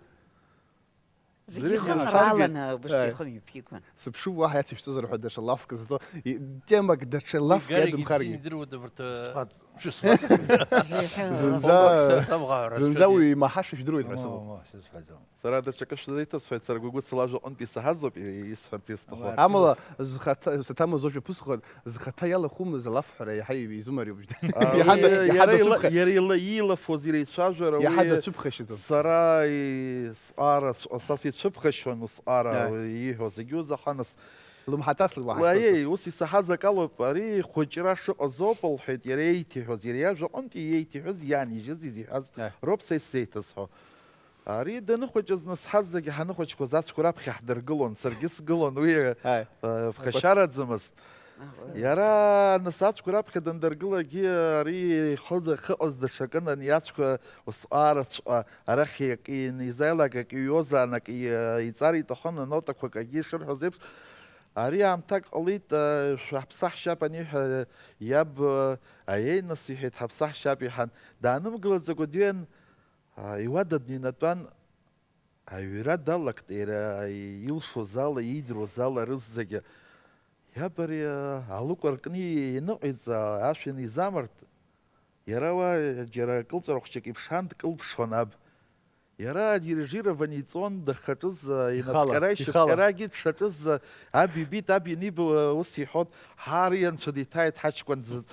Зегьы зегьы ихы рацәа нараланы убыс Ааи. Ихы мҩаԥигон. Сыԥшуп, уаҳа иацышәҵозар ҳәа даҽа лафк зҵо, и-, темак даҽа лафк Гарик иадымхаргьы. Ибзианы идыруада абарҭ, э, Шәысҟатәым. Зынӡа, Омак саҭамӷаа зынӡа рацәаҩ уаҩ имаҳашәа жәдыруеит ҳәа сыҟоуп. Мамоу, сызҳәаӡом. Сара даҽакы шәзеиҭасҳәеит, сара Гәыгәыца лажәа аҟынтә исаҳазоуп, и-, исҳәарц исҭаху. Амала, зхаҭа, саҭамыз уажәа ԥысхуан, зхаҭа иалахәымыз алафҳәара иаҳа изумариоуп. А, Иаҳа уи да-, иаҳа иара ила-, дацәыԥхашьеит. Иара ила-, иилафоз, иара ицәажәара, Иаҳа уи дацәыԥхашьаӡом. Сара и-, сҟара ц-, са сицәыԥхашьон усҟара, Ааи. Уи ииҳәо зегьы узаҳаныс. Лымҳаҭас луаҳа Уаеи, ус исаҳаз акалоуп, ари хәыҷра шыҟаз ауп, лҳәеит, иара еиҭиҳәоз, иара иажәа аҟынтәи иеиҭиҳәаз, иаанижьыз, изиҳәаз Аи. Роуп са исзеиҭазҳәо. Ари даныхәыҷыз, нас ҳазегьы ҳаныхәыҷқәаз ацәқәа раԥхьа ҳдыргылон, саргьы сгылон, уи, Аи. Э, ԥхашьараӡамызт. Аҳ, уи. Иара, нас, ацәқәа раԥхьа дандыргылагьы, ари ихы-, ихыҟаз даҽакын, ани ацәқәа усҟаараҵәҟьа арахь акы инизааилак, акы иҩозаан, акы и-, иҵар иҭахын, анотақәак акгьы ишырҳәоз еиԥш, Ари аамҭак ҟалеит, а, шәаҳԥсаҳшьап аниҳәа, иаб, а, аиеи, нас, иҳәеит, ҳаԥсаҳшьап иҳәан, даанымгылаӡакәа дҩеин, а, иуада дныҩнатәан, аҩра далагт, иара илшоз ала, иидыруаз ала рызегьы. Иаб ари, а, алыкә аркны ианыҟаиҵа, ашә анизамырт, Иара уа џьара кылҵәара хәҷык иԥшаан, дкылԥшуан аб. Иара адирижирование иҵон, дахаҿыз, а, Ихала, инапҟьара, ихала. Ишьапҟьарагьы дшаҿыз, а, аб ибеит, аб ианиба, а, ус иҳәон, ҳа ари анцәа диҭааит ҳаҷкәын ӡ-,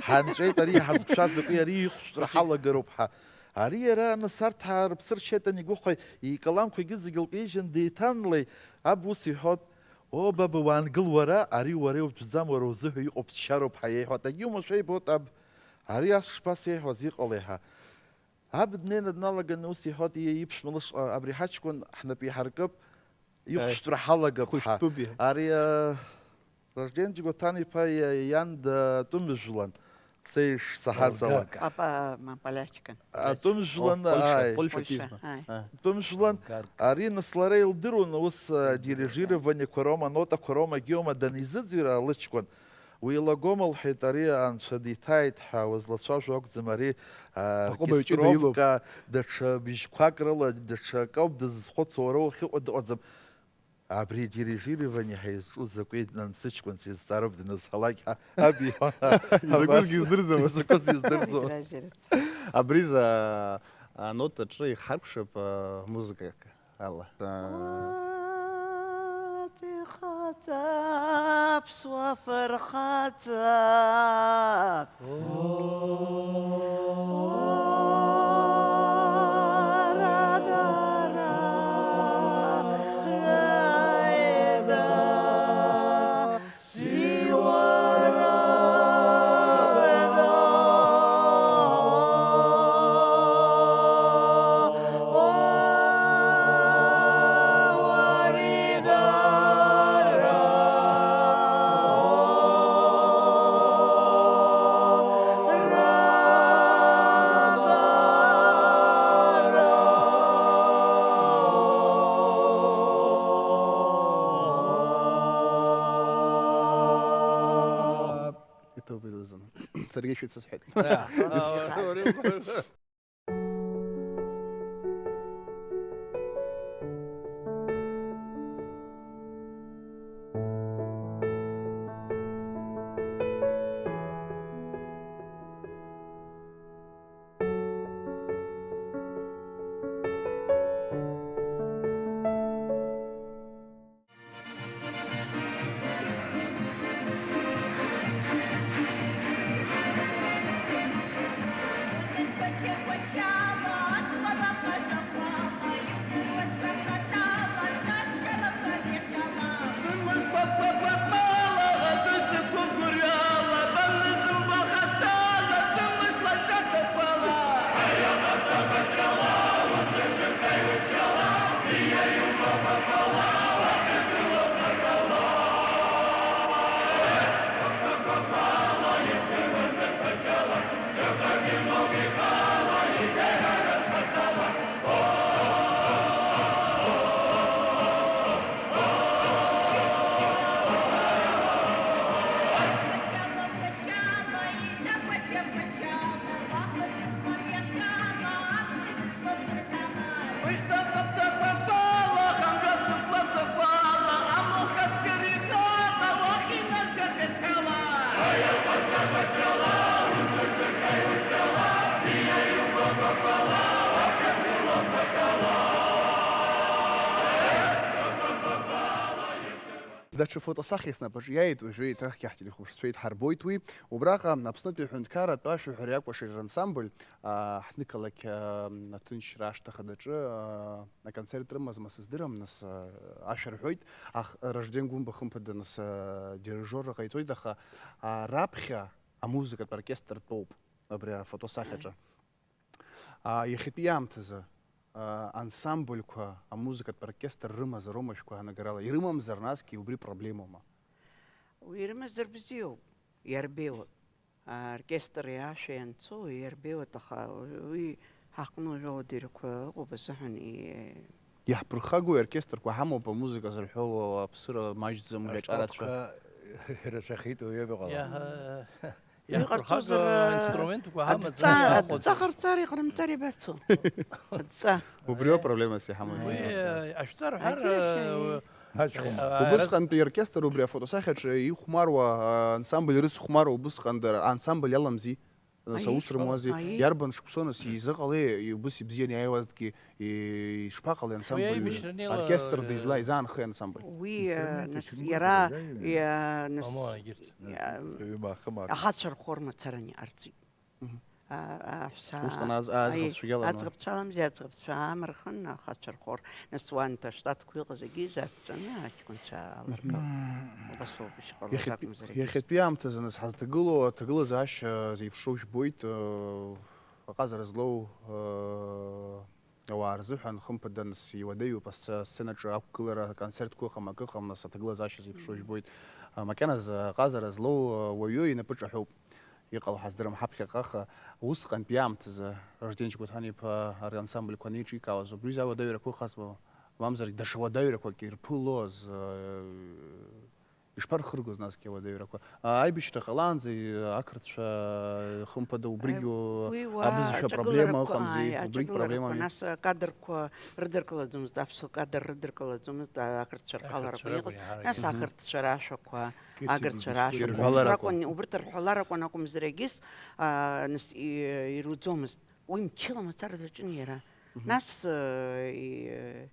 ҳанҵәеит, ари иҳазқәшәаз акәи, ари ихәшәтәра ҳалагароуп ҳәа. Ари иара, нас, арҭ ҳа-, рыԥсы ршьеит, ани игәахәа икаламқәагьы зегьы лкеижьын, деиҭанлеи, аб ус иҳәон, О, баба, уаангыл уара, ари уара иутәӡам, уара узыҳәа иҟоу ԥсшьароуп ҳәа иеиҳәон, дагьумашәа ибот аб. Ари ас шԥасеиҳәоз, иҟалеи ҳәа. Аб днеины дналаганы ус иҳәоит, ииа иԥшәма лышҟа, абри ҳаҷкәын ҳнапы иҳаркып, Аи. Ихәшәтәра ҳалагап ҳәа. Хәышәтәуп иҳәа. Ари, а, Ражден Џьгәаҭан-иԥа иа-, иан датәым жәлан, са ишсаҳаз ала. Олгарка. Папа, ма, полячкан. Атәым жәлан, О, Польша, ааи. Польша Польша, пизма. Ааи. Аи. Атәым жәлан, Олгарка. Ари нас лара илдыруан, ус, а, Олгарка. Дирижирование-қәа роума, нотақәа роума, геома данизыӡырҩ лыҷкәын. Уи илагома, лҳәеит, ари анцәа диҭааит ҳәа уазлацәажәо акәӡам, ари, а, Аҟәыбаҩ ҷыда илоуп. Оркестровка, даҽа бжьқәак рыла, даҽа акоуп дызхәыцуа, уара уахьыҟоу дыҟаӡам. Абри дирижирование ҳәа изҿу закәи, нан, сыҷкәын сизҵаароуп данызҳалак, ҳәа аб иҳәон. Изакәызгьы Абас издырӡомызт. Изакәызгьы издырӡомызт. Абри за, а, анотаҿы ихаркәшап, а, музыкак. Ала. Уа, ихаҵа, аԥсуа фырхаҵа. Уа, ра, да, ра, ра, е, да. Иҭоуп илызын. Саргьы шәыцысҳәеит. Исҳәеит. Даҽа фотосахьа снапаҿы иааит, уажәы еиҭахгьы ҳтелехәаԥшцәа еиҭҳарбоит уи. Убраҟа Аԥснытәи аҳәынҭқарратә ашәаҳәареи акәашареи рансамбль, аа, ҳнықалақь, аа, аҭынчра ашҭа хадаҿы, аа, аконцерт рымазма сыздырам, нас, аа, ашәа рҳәоит, аха Ражден Гәымба хымԥада, нас, аа, дирижерра ҟаиҵоит, аха, аа, раԥхьа амузыкатә оркестр тәоуп абри афотосахьаҿы. Аа, иахьатәи аамҭазы, аа, ансамбльқәа, амузыкатә оркестр рымазароума шәгәаанагарала? Ирымамзар, насгьы убри проблемоума? Уи ирымазар бзиоуп, иарбеиуа. Аоркестр иашәа ианцо, иарбеиуа, аха уи ҳаҟны уажәы ауадаҩрақәа ыҟоуп азыҳәан, и-, Иаҳԥырхагоу аоркестрқәа ҳамоуп, амузыка зырҳәо, аԥсыра маҷӡам, убри аҿарацәа. Аштатқәа ирацәахеит, уаҩы ыҟалом. Иаҳа-, Иҟарҵозар, иаҳԥырхагоу инструментқәа ҳамаӡам, адҵа, иаҳхәаӡом. Адҵа ҟарҵар иҟарымҵар ибацо. Адҵа. Убриоуп проблемас иҳамоу. Уи, Иҳамоу. Э, ашәҵар ҳәар, Акира э, хьи. Ҳаҷкәын. Э, Убысҟантәи иоркестр убри афотосахьаҿы ихәмаруа, а, ансамбль рыцхәмаруа убысҟан дара, ансамбль аламзи, нас Аи. аус рымуази, Аи. иарбан шықәсоу нас изыҟалеи, убыс ибзианы иааиуазҭгьы, и-, ишԥаҟалеи ансамбль? Уи аибашьра неила, Оркестр э, дизла-, изаанхеи ансамбль? Уи, э, Интернет нас иаҿынтә иара, уажәаҩи. Иа-, нас, Мамоу, егьырҭ. Иа-, Ҩымаахымаар. Ахацәа рхор мацараны иҟарҵеит. Мгм. А, аҳәса-, Усҟан аӡ-, аи, аӡӷабцәа иалан уа? Аӡӷабцәа аламзи, аӡӷабцәа аамырхын, ахацәа рхор. Нас уанҭа аштатқәа иҟаз егьи азҵаны аҷкәынцәа алыргон. Мгм. Убас лбжьы ҟалоз Иахьатәи, акәымзар егьыс. Иахьатәи аамҭазы нас ҳазҭагылоу аҭагылазаашьа зеиԥшроу жәбоит, э, аҟазара злоу, э, ауаа рзыҳәан, хымԥада, нас, иуадаҩуп асце-, асценаҿы ақәгылара, аконцертқәа ыҟам, акы ыҟам, нас аҭагылазаашьа зеиԥшроу Мгм. жәбоит. А, макьаназы аҟазара злоу, а, уаҩы инапы ҿаҳәоуп. Иҟало ҳаздырам ҳаԥхьаҟа, аха усҟантәи аамҭазы Ражден Џьгәаҭан-иԥа ари ансамбльқәа анеиҿикаауаз, убри изы ауадаҩрақәа ыҟазма, мамзаргьы даҽа уадаҩрақәак ирԥылоз, а, Ишԥархыргоз насгьы ауадаҩрақәа? А, аибашьра ҟалаанӡа, и-, ақырҭцәа, хымԥада, убригь Э, у-, уи уа абызшәа проблема аҿагыларақәа, ыҟамзи, ааи, убригь аҿагыларақәа, проблемами? Нас акадрқәа рыдыркылаӡомызт, аԥсуа кадр рыдыркылаӡомызт, а, ақырҭцәа рҟаларақәа Ақырҭцәа иҟаз, ракәын иаҳаракгьы. Нас ақырҭцәа рашәақәа, Ақыҭи агырцәа бызшәа. рашәақәа, Ирҳәаларақәа. Урҭ ракәын, убырҭ рҳәаларақәа акәымзар егьыс, а, нас, и-, ируӡомызт. Уи мчыла мацара даҿын иара. Мгм. Нас, э, и-,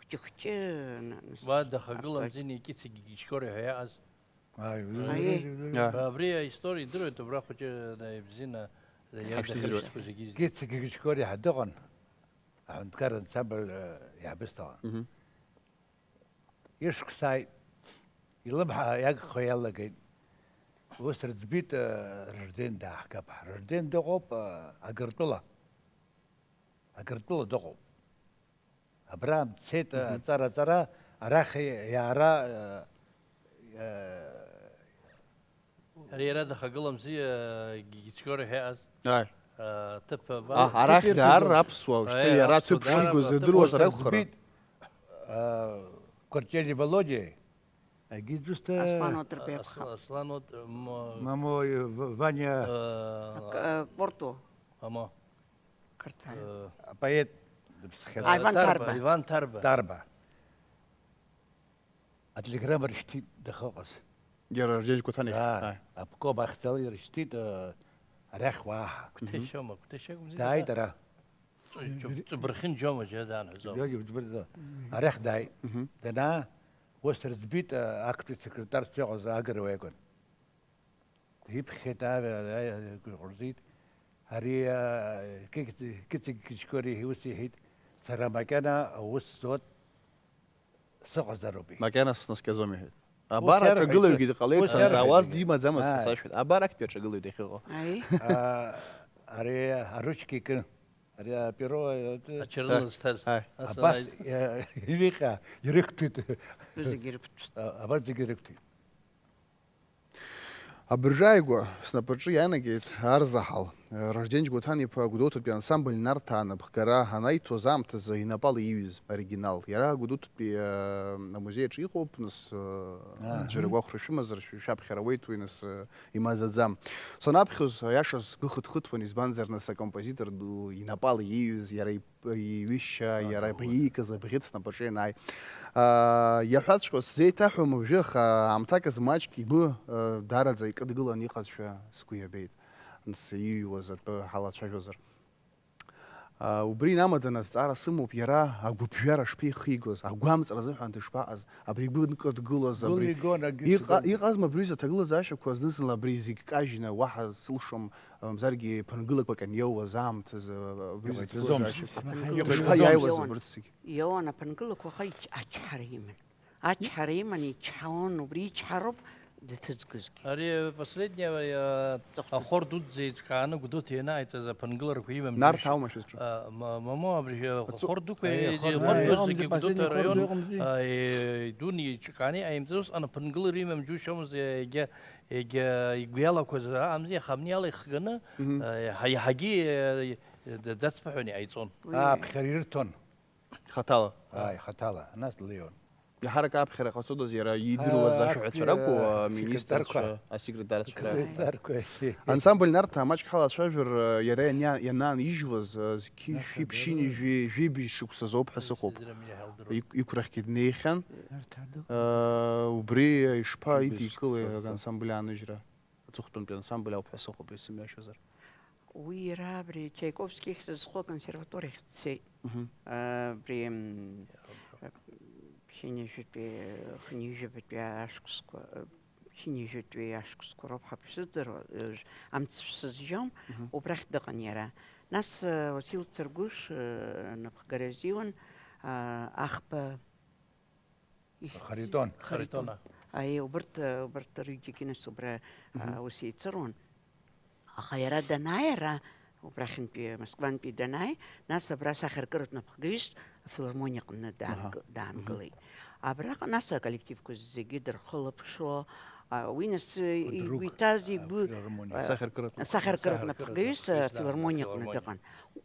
Хәҷы-хәҷы, н-, н-, Уа с-, дахагылан аԥсуа. Зини Кици Гигичкори ҳәа иааз. Ааи, Аиеи. Уи, уи, уи. Абри аисториа идыруеит, убра хәҷы наибзина, Ҳашьҭазыруеит. Иахьышьҭақәа зегьы. Кици Гигичкори ҳәа дыҟан, аҳәынҭқар ансамбль, э, иаҳбысҭа. Мгм. Ишықәс ааит, илымҳа иагхо иалагеит. Ус рыӡбеит, э, Ражден дааҳгап. Ражден дыҟоуп, э, Агыртәыла. Агыртәыла дыҟоуп. Абра дцеит, Мгм. аҵара-ҵара, арахь иаара, э, э, Ари иара дахагыламзи, э, Гигичкори ҳәа иҟаз. Ааи. Э, ҭыԥ ава-, А, арахь Ҭыԥ даар ирҭоз. Аԥсуаа, уажәшьҭа Аи, иара аԥсуаа ҭыԥ даар, шигоз ҭыԥ ирдыруазар акәхарын. Э, Кәарҷели Володиа, Агьи дызҭа-, Аслан Отырбеиаԥха. Ас-, Аслан От-, м-, Мамо, В-, Ваниа. Э, Ак-, э, Порту. Мамо. Қырҭаҩ. Э, Апоет дыԥсхьан. А, Иван Тарба, Тарба. Иван Тарба. Тарба. Ателеграмма рышьҭит дахьыҟаз. Иара Ражден Џьгәаҭан ихь. Аа, Ааи. Обком ахьӡала ирышьҭит, э, арахь уааҳа. Қәҭешьома, Қәҭешьа акәымзи Дааит дара. Ҵу-, ҵу-, Ҵәыбырхьын Џьома џьа даанҳәаӡом. Џьома Џьома. Арахь дааит. Мгм. Данаа, ус рыӡбеит, а, актәи секретарс иҟаз Агыруа иакәын. Иԥхьеит, а, а, а, ҟарҵеит. Ари, а, Кыци, Кыци Гичкори ус иҳәеит, сара макьана аус зуа сыҟазароуп, иҳәеит. Макьана снаскьаӡом, иҳәеит. Абар, ус иарҳәеит, аҿагылаҩгьы ус дҟалеит, санҵаауаз иарҳәеит. Димаӡамызт, Ааи. Сашәҳәеит. Абар актәи аҿагылаҩ дахьыҟоу. Аи. А, ари аручка икын. Ари аперо, э, Ачарыла зҭаз. Аи. Ас Абас, анаҩс. Э, ириҟьа, ирықәҭәеит. Зегьы ирықәҭәеит. А, абас зегьы ирықәҭәеит. Абыржәы ааигәа снапаҿы иаанагеит арзаҳал, Ражден Џьгәаҭан-иԥа Гәдоуҭатәи ансамбль Нарҭаа анапхгара анаиҭоз аамҭазы инапала ииҩыз оригинал. Иара Гәдоуҭатәи, э, амузеи аҿы иҟоуп, нас, э, Аҳа. Ӡәыр агәахәра шәымазар, шә-, шәаԥхьара ауеит уи, нас, э, имаӡаӡам. Санаԥхьоз, аиаша сгәы хыҭхыҭуан, избанзар, нас, акомпозитор ду инапала ииҩыз, иара ип-, иҩышьа, Ага, иара вот. Иикыз абӷьыц снапаҿы ианааи. Аа, иаҳәаҵәҟьоз сзеиҭаҳәом уажәы, аха аамҭак азы маҷк игәы, э, даараӡа икыдгыланы иҟазшәа сгәы иабеит, нас, ииҩуаз атәы ҳалацәажәозар. Убри инамаданы азҵаара сымоуп, иара агәыԥжәара шԥеихигоз, агәамҵра азыҳәан дышԥаҟаз, абри игәы нкыдгылоз, абри иҟазма абри изы аҭагылазаашьақәа зны-зынла абри зегь кажьны, уаҳа сылшом, мамзаргьы ԥынгылақәак аниоуаз аамҭазы, абри изы аҭагылазаашьақәа дышԥаиааиуаз абырҭ зегь? Иоуан аԥынгылақәа аха ачҳара иман. Ачҳара иман, ичҳауан, убри ичҳароуп дҭыҵгозгьы. Ари последняя, э, Ҵыхәтәы. Ахор дуӡӡа еиҿкааны Гәдоуҭа ианааиҵаз аԥынгыларақәа имам Нарҭ џьушьа. Аума шәызҿу? А, ма-, мамоу, абри, э, Ацу-, Ахор дуқәа, аиеи, Ахор Ахор дуқәа дуқәа. Зегьы Иҟамзи, Гәдоуҭа Ахор араион, дуҟамзи. А, э, идун еиҿкааны иҟаимҵаз, усҟан аԥынгылара имам џьушьомызт, егьа, егьа игәы иалақәаз аҟамзи, аха абни ала ихганы, Мгм. э, иаҳа-, иаҳагьы, э, д-, дацԥыҳәаны иҟаиҵон. Уи Ааԥхьара ирҭон. Хаҭала. Ааи, хаҭала. Нас длеиуан. Иаҳарак аԥхьара ҟаҵодаз иара иидыруаз Аа, ашәаҳәацәа акти-, ракәу, а, асекретарқәа. Аминистрцәа, асекретарцәа. Асекретарқәа, егьи. Ансамбль Нарҭаа маҷк ҳалацәажәар, а, иара ианиа-, ианаанижьуаз, а, зқьи Нарҭаа шәи ԥшьыни дара. Жәи-, жәибжь шықәсазоуп ҳәа сыҟоуп. Зыӡырҩра иҳалдыруан. Ик-, иқәрахьгьы днеихьан. Нарҭаа дыҟан. А, убри ишԥа Ибжь идикылеи шықәсазы. Ансамбль ааныжьра? Аҵыхәтәантәи ансамбль ауп ҳәа сыҟоуп, исымҩашьозар. Уи иара абри Чаиковски ихьӡ зху аконсерваториахь дцеит. Мгм. Абри, м, ԥшьынҩажәатәи, хынҩажәатәи ашықәсқәа, ԥшьынҩажәатәи ашықәсқәа роуп ҳаԥшәыдыруа, э, амц шәсызжьом, Мгм. Убрахь дыҟан иара. Нас, э, Уасил Царгәыш, э, напхгара азиуан, а, Ахба Ихьӡ-, Харитон. Харитон. Харитон. Аиеи, убарҭ, убарҭ рҩыџьагьы нас убра, Мгм. А, ус еицыруан. Аха иара данааи, ара, убрахьынтәи, Москвантәи данааи, нас абра асахьаркыратә напхгаҩыс афилармониаҟны даанк-, Аҳа. Даангылеит. Мгм. Абраҟа нас аколлективқәа зегьы дырхылаԥшуа, а, уи нас, э, Хәыдрук, игәы иҭаз, а, игәы, филармониа. А, Асахьаркыратә асахьаркыратә напхгаҩыс, напхгаҩыс, а, а, филармониаҟны филармониа. Дыҟан.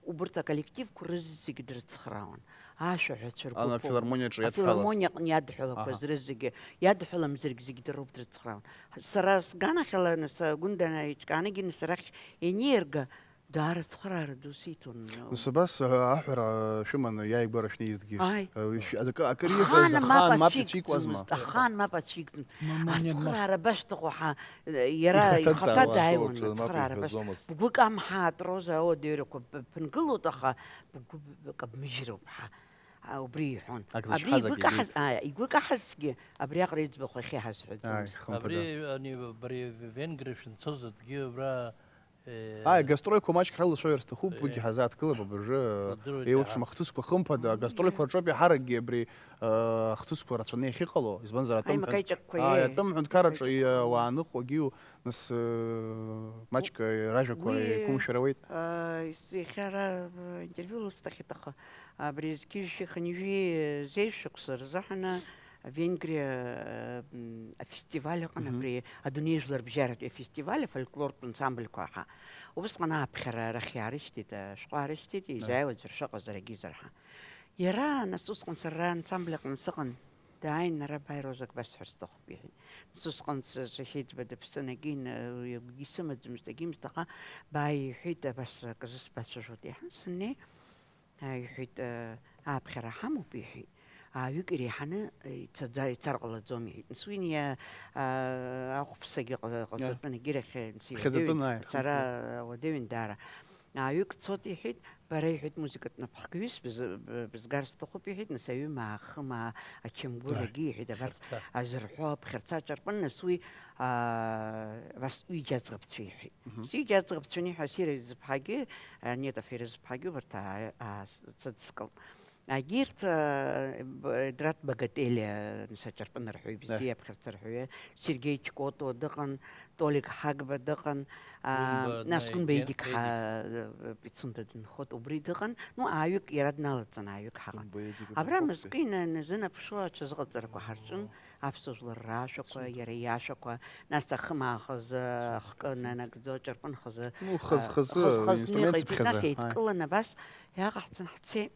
Убарҭ аколлективқәа рызегьы дрыцхраауан. Ашәаҳәацәа Ана ргәыԥ ауп. Афилармониаҿы иадҳәалаз. Афилармониаҟны иадҳәалақәаз Аҳа. Рызегьы, иадҳәаламзаргь зегьы дара роуп дрыцхраауан. Сара сганахьала, нас, Гәында иҿкаанагьы, нас, арахь ианеирга, даара ацхыраара ду сиҭон. Нас абас, а, аҳәара шәыманы иааигәара шәнеизҭгьы. Ааи. А, уи шә-, акы, акыр ииҳәоз Ахаан мап ахаан мап ацәикӡомызт, ицәикуазма? Ахаан мап ацәикӡомызт. Мамониа мап. Ацхыраара башҭаху ҳа, иара Ихаҭа ихаҭа дзааиуан. Дааиуан, Ихаҭа ацхыраара башт-, иҳәаӡомызт. Бгәы камҳаат, Роза, аудиоирақәа б-, бԥынгылоит, аха бгәы б-, б-, кабмыжьроуп ҳа. А, убри иҳәон. Ак Абри зышьхаз игәы акы каҳаз, иҳәеит. А, игәы каҳазҭгьы, абриаҟара иӡбахә иахьа иҳазҳәаӡомызт. Ааи, хымԥада. Абри, ани, бара Венгриа шәынцоз аӡәгьы абра, э, Ааи, гастрольқәа маҷк ҳрылацәажәар сҭахуп, уигьы Э, ҳазааҭгылап абыржәы, удыруеит, еиуеиԥшым аа. Ахҭысқәа, хымԥада, агастрольқәа рҿоуп иаҳаракгьы абри, э, ахҭысқәа рацәаны иахьыҟало, избанзар, атәым Аимак ҳәа-, аиҿакқәа, ааи, еи, атәым ҳәынҭқарраҿы аиҿакқәа. Иа-, уааныкъуагьы, нас, э, маҷк, э, ражәақәа Уи, еиқәымшәара ауеит. А, ис-, иахьа ара, а, интервиу лысҭахьеит, аха абри зқьи жәшәи хынҩажәи зеижә шықәса рзыҳәан Венгриа, а, м, афестиваль ыҟан, Мгм. Абри адунеи жәларбжьаратәи афестиваль, афольклортә ансамбльқәа ҳәа. Убысҟан ааԥхьара арахь иаарышьҭит, ашәҟәы аарышьҭит, Аҳ. Изааиуа аӡәыр шыҟаз арагьы изырҳа. Иара, нас, усҟан сара ансамбль аҟны сыҟан, дааин, ара бааи, Роза, ак басҳәар сҭахуп, иҳәеит. Нас усҟан с-, сашьеиҵба дыԥсынагьы, ин-, уи агәгьы сымаӡамызт, агьимызт, аха бааи, иҳәеит, абас акы зысбацәажәоит, иҳәан, сыннеи, а, иҳәеит, а, ааԥхьара ҳамоуп, иҳәеит. Ааҩык иреиҳаны ицаӡа-, ицар ҟалаӡом, иҳәеит. Нас уи ниа-, а, ахәԥсагьы ҟа-, ҟаҵатәын, егьирахь, нас, Ԥхьаӡатәын, иуадаҩын, ааи, сара, хымԥада. Ауадаҩын даара. Ааҩык цот, иҳәеит, бара, иҳәеит, музыкатә напхгаҩыс быз-, б-, бызгар сҭахуп, иҳәеит, нас аҩымаа, ахымаа, ачамгәырагьы, иҳәеит, абарҭ Ԥхьарца. Азырҳәо аԥхьарца аҿарпын, нас уи, аа, абас ҩыџьа аӡӷабцәа, иҳәеит. Мгм. Ҩыџьа аӡӷабцәа аниҳәа, Сириа изыԥҳагьы, Анета Фера изыԥҳагьы, убарҭ аа, аа, с-, сыдыскылт. Агьырҭ, аа, б-, Едрат Багателиа, нас аҿарпын арҳәаҩ бзиа, Еҳ. Аԥхьарца арҳәаҩы, Сергеи Чкотуа дыҟан, Толик Ҳагба дыҟан, аа, Гәынба, нас Гәынба Едик-, Едик-, ҳа-, Едик. Пицунда дынхот, убри дыҟан. Ну, ааҩык иара дналаҵан, ааҩык ҳаҟан. Гәынба Едик Абра дынхот, мызкы ина-, назынаԥшуа аҽазыҟаҵарақәа ҳарҿын, О. Аԥсуа жәлар раашәақәа, Пицунда. Иара иашәақәа, нас ахымаа хазы, ахкы Пицунда. Нанагӡо, аҿарпын хазы, Ну, хаз-, а, хазы, хаз-, хазы инструмент неиҟаиҵеит, нас цыԥхьаӡа, еидкылан, ааи. Абас иааҟаҳҵан ҳцеит.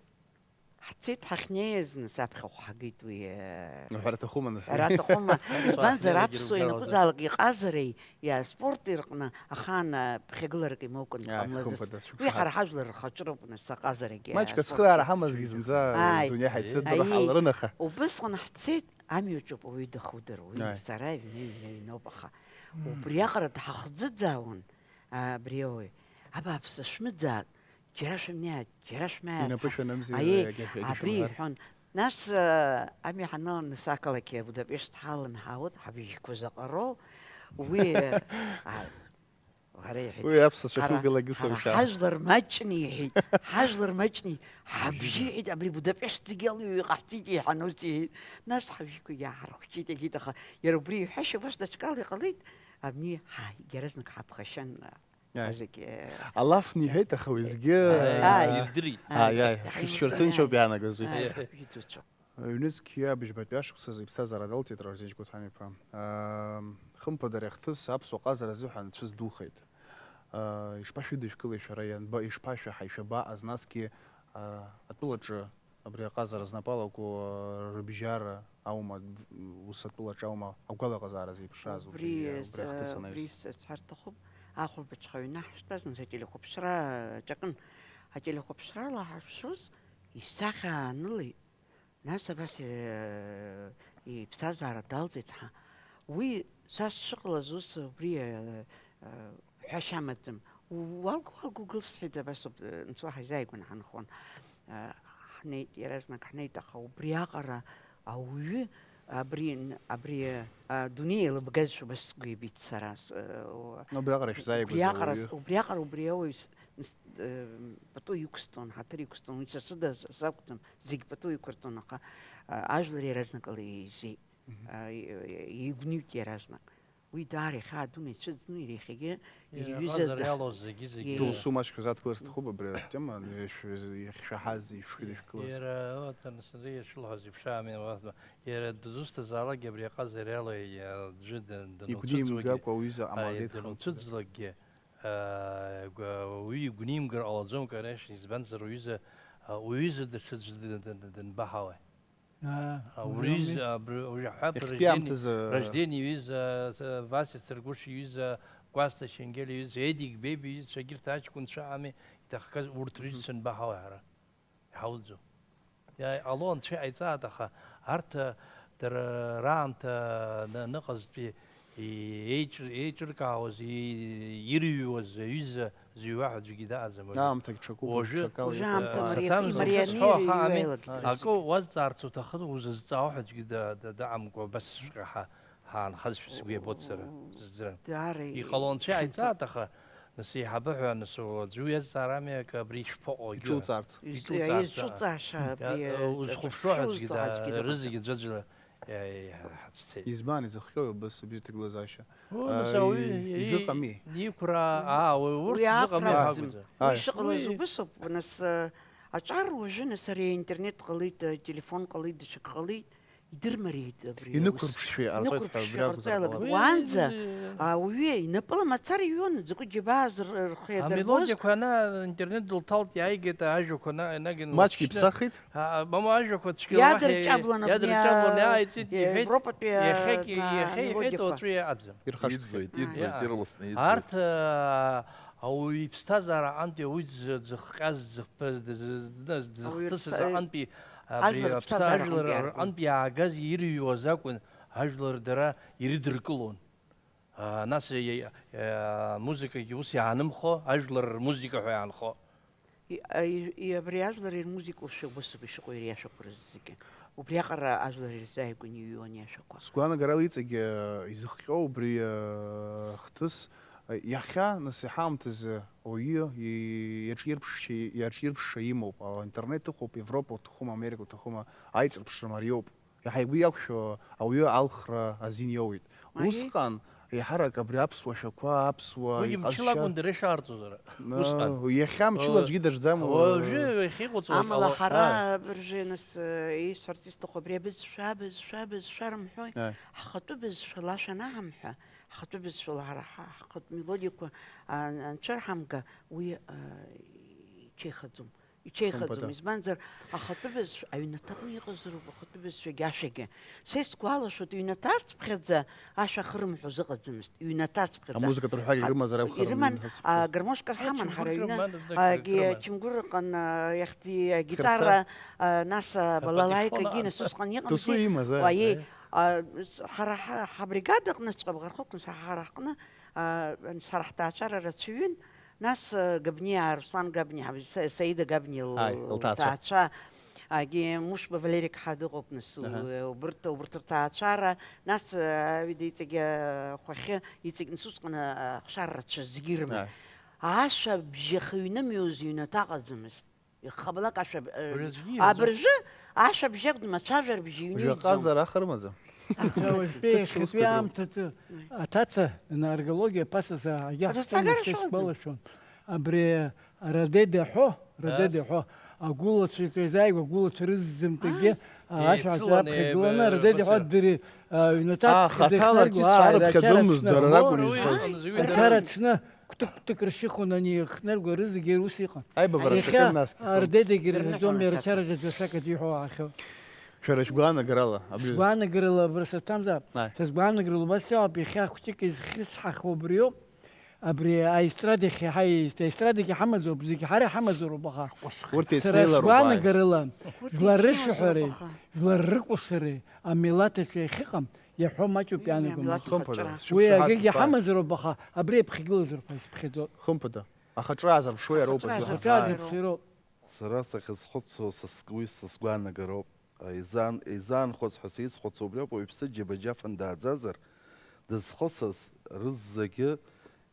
Ҳцеит ҳахьнеиз, нас аԥхьахә ҳагеит уи, э, Уҳәар аҭахума, нас? Ара аҭахума? Избанзар, Аԥсуа ианакәызаалак иҟазареи, иа-, аспорти рҟны ахаан, э, ԥхьагыларак имоукын Ааи, дҟамлаӡац. Хымԥада, Уи шәықәшаҳаҭ. Ҳара ҳажәлар рхаҿроуп, нас аҟазарагьы, Маҷк аспорт ацхыраара рҟны. Ҳамазгьы зынӡа Ааи. Адунеи ҳаицыдтәала Аиеи. Ҳалрын, аха. Убысҟан ҳцеит, амҩаҿоуп ауаҩы дахудыруа, уи Ааи. Сара аҩны, аҩны, аҩноуп, аха Мм. Убриаҟара дҳахӡыӡаауан, а, абри ауаҩ. Абааԥсы, шәмыӡаат, џьара шәымнеи, џьара шәмааи, инапы шәанымзи, аиеи, егьа-, егьа абри шәымҳәар. Иҳәон. Нас, э, амҩа ҳаналаны, нас ақалақь Будапешт ҳалан ҳаауеит, ҳабжьқәа заҟароу, уи, э, а, ҳара иҳәеит, уи аԥсацәа ҳара, хьугалак ус ҳара амшәан. Ҳажәлар маҷны иҳәеит, ҳажәлар маҷны, ҳабжьы иҳәеит, абри Будапешт зегьы алҩа иҟаҳҵеит, иҳәан ус иҳәеит. Нас ҳабжьқәагьы аарыхәҷеит, егьит, аха иара убри иҳәашьа убас даҽакала иҟалеит, абни ҳа-, иаразнак ҳаԥхашьан. Иааи. Ажәагьы, алаф ниҳәеит, аха уеизгьы, ааи, аа, ирдырит. Ааи, ааи, ааи, шәырҭынчоуп иаанагаз уи. Ааи, ааи. Ҩнызқьи абыжьбатәи ашықәсазы иԥсҭазаара далҵит Разиа Џьгәаҭ-иԥа. Ам, хымԥада, ари ахҭыс аԥсуа ҟазара азыҳәан ацәыӡ духеит. А, ишԥашәыдышәкылеи шәара, ианба-, ишԥашәаҳаи, шәабаҟаз, насгьы, а, атәылаҿы абри аҟазара знапы алаку, а, рыбжьара аума, ус атәылаҿы аума агәалаҟазаара зеиԥшраз убри, убри, убри ахҭыс анаҩс? Убри сҳәар сҭахуп, ахәылбыҽха аҩны ҳаштәаз, нас ателехәаԥшра ҿакын. Ателехәаԥшрала ҳашшоз исахьа аанылеит. Нас абас, э, иԥсҭазаара далҵит ҳәа. Уи са сшыҟалаз ус убри, э, э, ҳәашьа амаӡам. У-, уалга, уалга, угыл, сҳәеит, абас ауп, э, нцәа ҳаизааигәаны ҳанхон. Э, ҳнеит, иаразнак ҳнеит, аха убри аҟара ауаҩы, абри н-, абри, э, адунеи еилыбгазшәа убас сгәы иабеит сара. С-, э, о-, убри аҟара шәзааигәаз убри аҟара ауаҩы. С-, убри аҟара убри ауаҩ с-, н-, с-, э, пату иқәсҵон, ҳаҭыр иқәсҵон, уи са сыда с-, сакәӡам. Зегь пату иқәырҵон, аха, а, ажәлар иаразнакала еизеит. Мгм. А, и-, и-, еигәныҩт иаразнак. Уи даара ихьаа дуны ицәыӡны, иара иахьагьы иара иҩыза иҟазар да-, иалоу зегьы, зегьы. Иара. Досу маҷк шәзааҭгылар сҭахуп абри атема, ишәыз-, иахьшәаҳаз, ишәыдышәкылаз. Иара, вот, анасынҵа иашәылҳәаз еиԥш, амин, уаҳа, иара дызусҭазаалакгьы абри аҟазара иалоу, иа-, аӡәы дан-, дануцәыӡуагьы, игәнимгакәа уҩыза а, ҟамлаӡеит ҳәа дануцәыӡлакгьы, а, гәа-, уи игәнимгар ҟалаӡом, конечно, избанзар уҩыза, а, уҩыза даҽаӡә д-, д-, д-, данбаҳауеи? Аа, А, убри убри ауми. Уҩыза, абри, уи аҳәап, Иахьтәи рождение, аамҭазы рождение ҩыза, с-, Вася Цыргәыш иҩыза, Кәасҭа Шьенгел иҩыза, Едик Беби иҩызцәа, егьырҭ аҷкәынцәа ами, иҭахгаз урҭ Мгм. рыҩызцәа анбаҳауеи ҳара? Иҳауӡом. Иа-, иҟало анцәа иҟаиҵааит, аха арҭ, а, дара раамҭа на-, ныҟазтәи и-, еиҿ-, еиҿыркаауаз, и-, ирыҩуаз аҩыза зыҩуа ҳәа аӡәгьы даҟаӡам уажәы. Аамҭагь ҽакуп, уажәы, ҽакала уажәы иҟоуп. Аамҭа Уажәы мариа-, аамҭа марианы марианы ирыҩуа еилакгьы. Акы уазҵаарц уҭахын, узызҵаауа ҳәа аӡәгьы да-, да-, даҟамкәа, абасҵәҟьа ҳа-, ҳаанхазшәа сгәы иабоит сара, сыздырам. Даара иҟало анцәа иаҳәеит, аха, нас, еиҳабы ҳәа, нас, аӡәы уиазҵаарами, акы абри ишԥаҟоу, егьи? Иҿуҵаарц. Из-, Иҿуҵаарц, иа-, изҿуҵааша, а, абри, а, узхәаԥшуа ҳәа аӡәгьы даҳзыҟаӡам. Рызегьы ӡәаӡәала иа-, иа-, иаҳацәцеит. Избан изыхҟьои убыс абри аҭагылазаашьа? Уи, нас, А, ауаҩы и-, изыҟами? Иқәра, аа, уи урҭ уи зыҟами ааԥраӡам. Акәӡам. Уи Ааи. шыҟалаз убыс ауп, нас, а, аҿар уажәы, нас, ари аинтернет ҟалеит, а, телефон ҟалеит, даҽак ҟалеит, идырмариеит абри аус. Инықәырԥшшәа иҟарҵоит ҳәа Инықәырԥшшәа убри акәзар иҟарҵо ҟалап. Иалыркуп. Уаанӡа, а, уаҩы инапыла мацара иҩуан, дзакәы џьабаа зыр-, рхы иадыргоз. Амелодиақәа ана-, интернет дылҭалт, иааигеит ажәақәа на-, нагин Маҷк лыԥшны. Иԥсахит? А, а, мама, ажәақәа цәгьала уаҳа иадырҷаблан абни, иадырҷаблан, а, иааиҵеит, иҳәеит, Европатәи, а, иахьагь, а, иахьа иҳәеит, амелодиақәа. Уаҵәы иҟаӡам. Ирхашҭхьеит. Иӡуеит, иӡуеит, Иа. Ирласны иӡуеит. Арҭ, а, ауаҩы иԥсҭазаара аҟынтәи ауаҩы дзы-, дзыхҟьаз, дзыхԥыз, дыз-, дыз-, Ауаҩы дзыхҭысыз рԥсҭа-, аҟынтәи, абри ажәлар аԥсҭа-, рыԥсҭазаара ажәлар аҟынтәи иааргаз. Рҟынтәи иаагаз ирыҩуаз акәын, ажәлар дара ирыдыркылон. А, нас, е-, е-, е-, амузыкагьы ус иаанымхо, ажәлар рмузыка ҳәа иаанхо. И-, а, и-, и-, абри ажәлар ирмузыкоушәа убасоуп ишыҟоу ириашәақәарыз зегьы. Убриаҟара ажәлар ирзааигәаны иҩуан иашәақәа. Сгәаанагарала иҵегь, э, изыхҟьо убри, э, хҭыс, э, иахьа, нас, иҳаамҭазы ауаҩы и-, иаҿирԥшша, иаҿирԥшша имоуп. А, интернет ыҟоуп, Европа уҭахума, Америка уҭахума, аиҿырԥшра мариоуп. Иаҳа игәы иақәшәо ауаҩы алхра азин иоуеит. Аиеи. Усҟан еиҳарак абри аԥсуа шәақәа, аԥсуа Уигьы мчыла иҟазшьа акәын дара ишаарҵоз ара. Усҟан. Иахьа мчыла Уа-, аӡәгьы даҿӡам, уажәы уа-, иахьа иҟоуҵо Амала ала-, ҳара, ааи. Абыржәы, нас, э, исҳәарц исҭаху абри абызшәа, абызшәа, абызшәа рымҳәои? Ааи. Ҳхатәы бызшәала ашәа анаҳамҳәа, ҳхатәы бызшәала ҳара ҳа-, ҳхатә мелодиақәа, а, анцәа рҳамга, уи, а, иҽеихаӡом. Иҽеихаӡом, Хымԥада. Избанзар, ахатәы бызшәа, аҩнаҭаҟны иҟазароуп ахатәы бызшәагьы ашәагьы. Са исгәалашәоит, ҩнаҭацыԥхьаӡа ашәа ахырымҳәоз ыҟаӡамызт, ҩнаҭацыԥхьаӡа. Амузыкатә рҳәагьы А, рымазар акәхарын, ирыман, ҩнаҭацыԥхьаӡа. А, гармошкар ҳаман ҳара аҩны, Чымгәыр а, ыҟан, ги-, а, Чымгур ыҟан, а, иахьӡи, а, гитара, а, нас, а, балалаикагьы, нас усҟан иҟамзи. Досу имаз, а? Уаиеи, а, с-, ҳара ҳа-, ҳабригада аҟныҵәҟьа, Бӷархықәны са ҳара ҳҟны, а, ан-, сара ҳҭаацәара рацәаҩын, Нас, э, Габниа, Руслан Габниа, Са-, Саида Габниа л-, Ааи, лҭаацәа. Лҭаацәа, агьи Мушба Валерик ҳа дыҟоуп, нас, Аҳа. у-, убырҭ, убырҭ рҭаацәара, нас, э, аҩада иҵегь, э, хәахьы, иҵегь нас усҟан, э, ахшара рацәа зегьы ирыман. Ааи. Ашәа бжьы ахьыҩнымҩуаз ҩнаҭа ыҟаӡамызт. Ихабалак ашәа, э, Абри аӡәгьы иазу- абыржәы ашәа бжьы акәӡам, ацәажәара бжьы Уажәы иҩныҩӡом. Аҟазара ахырмаӡам. Ахырмаӡам. Уажәтәи Ҭырқәтәылатәи ахьатәи аамҭазы Уи. аҭаца, ы, аргеологиа ԥаса за, агьа Аҭаца ҳцаны агара шәышьҭаз шәыҟаӡам. Сгәалашәон. Абри Радеде ҳәо, Радеде Ас. ҳәо, агәылацәа еизааигәа агәылацәа рыззымҭагьы, Ааи. а, ашә Еицыланы аҿаԥхьа гыланы, еиб-, Радеде ҳәо бызшәа. дыри, а, ҩнаҭа Аа, хаҭала дыхнарго, артистцәа ааи, арыԥхьаӡомызт, рачара дара ракәын аҽны. избоз. Уи Рачара аҽны. Кәтык-кәтык ршьыхәон ани ихнырго рызегьы ус иҟан. Аибабара Иахьа сакын насгьы. Ардедагьы Дырныҳәон рҳәаӡом, иара аҭаца. Чараӡа даҽакаҿ иҳәо аахьоу. Шәара шәгәаанагарала, абри Сгәаанагарала абра саҭамзаап. Ааи. Са сгәаанагарала убас иоуп, иахьа хәҷык изхьысҳахьоу убриоуп. Абри аестрадахь иаҳа еизҭ-, аестрадагьы ҳамазароуп, зегьы ҳара иҳамазароуп, аха Урҭ сара еицнеилароуп, ааи. сгәаанагарала, Урҭ жәлар еицнеилароуп, рышәаҳәареи, аха. Жәлар рыкәашареи, амилаҭ аҿы иахьыҟам, иаҳәо маҷуп Урҭ иаанагом. милаҭ Хымԥада, ахаҿра. Уи шықәса агьигьы ҳаҭ-, ҳамазароуп, аха абри аԥхьагылазароуп ҳәа исыԥхьаӡоит. Хымԥада, ахаҿра аазырԥшуеи ароуп Аха азыҳәан. Аҿаазырԥшуеи роуп. Сара сахьазхәыцуа, са ск-, уи са сгәаанагароуп. Изаан-, изаанхоз ҳәа сизхәыцуа убриоуп, уаҩԥсы џьабаџьафан дааӡазар, дызхысыз рызегьы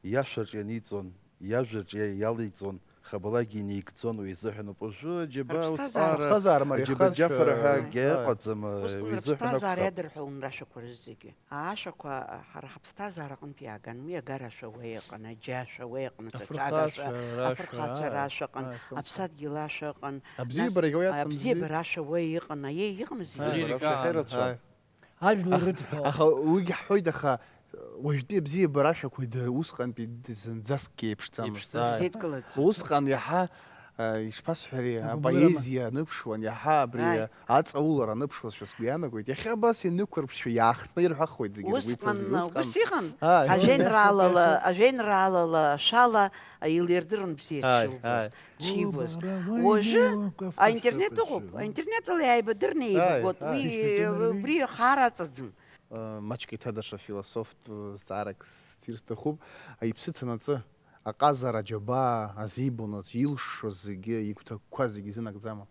иашәаҿ ианиҵон, иажәаҿ иа-, иалиҵон, хабалагьы инеигӡон, уи изыҳәан ауп. Уажәы аџьабаа Рыԥсҭазаара. узҟара, Рыԥсҭазаара мариахазшәа, аџьабаџьафара ҳәа акгьы ааи. ыҟаӡам, Ус уи изыҳәан џьыбҭазаара акәхап. Иадырҳәалон рашәақәа рызегьы. Ашәақәа ҳара ҳаԥсҭазаара аҟынтә иааган, уи агарашәа уа иҟан, аџьашәа уа иҟан, аҵәаҿагашәа, Афырхацәа рашәа, афырхацәа ааи, рашәа ыҟан, ааи, хымԥада. Аԥсадгьыл ашәа ыҟан, Абзиабарагьы нас уи ацымзи. Абзиабара ашәа уа иҟан, аиеи, иҟамзи? Ааи, Лирика рашәа аан. Ҳаирацәа. Ааи. Ажәлар Аха, рыдҳәалоуп. Аха уигьы ҳҳәоит, аха уажәтәи абзиабара ашәақәа д-, усҟантәи д-, зынӡаскгьы еиԥшӡамызт. Еиԥшӡам, Ааи. Зеидкылаӡом. Усҟан иаҳа, а, ишԥасҳәари, Агәыбылрама. Апоезиа аныԥшуан, иаҳа абри Ааи. аҵаулара аныԥшуазшәа сгәы иаанагоит. Иахьа абас инықәырԥшшәа иаахтны ирҳәахуеит зегьы ргәы Усҟан, иҭаз. Усҟан ус иҟан. Ааи. Ажәеинраалала, ажәеинраалала ашәала илирдырын бзиа Ааи, дшилбоз, ааи. дшибоз. Уажәы аинтернет ыҟоуп, аинтернет ала иааибадырны Ааи, еибагоит. ааи. Уи, убри ахара аҵаӡым. Э, маҷк еиҭа даҽа философтә, э, зҵаарак сҭир сҭахуп. Иԥсы ҭанаҵы, аҟазара аџьабаа азибонаҵ илшо зегьы, игәҭакқәа зегьы изынагӡама?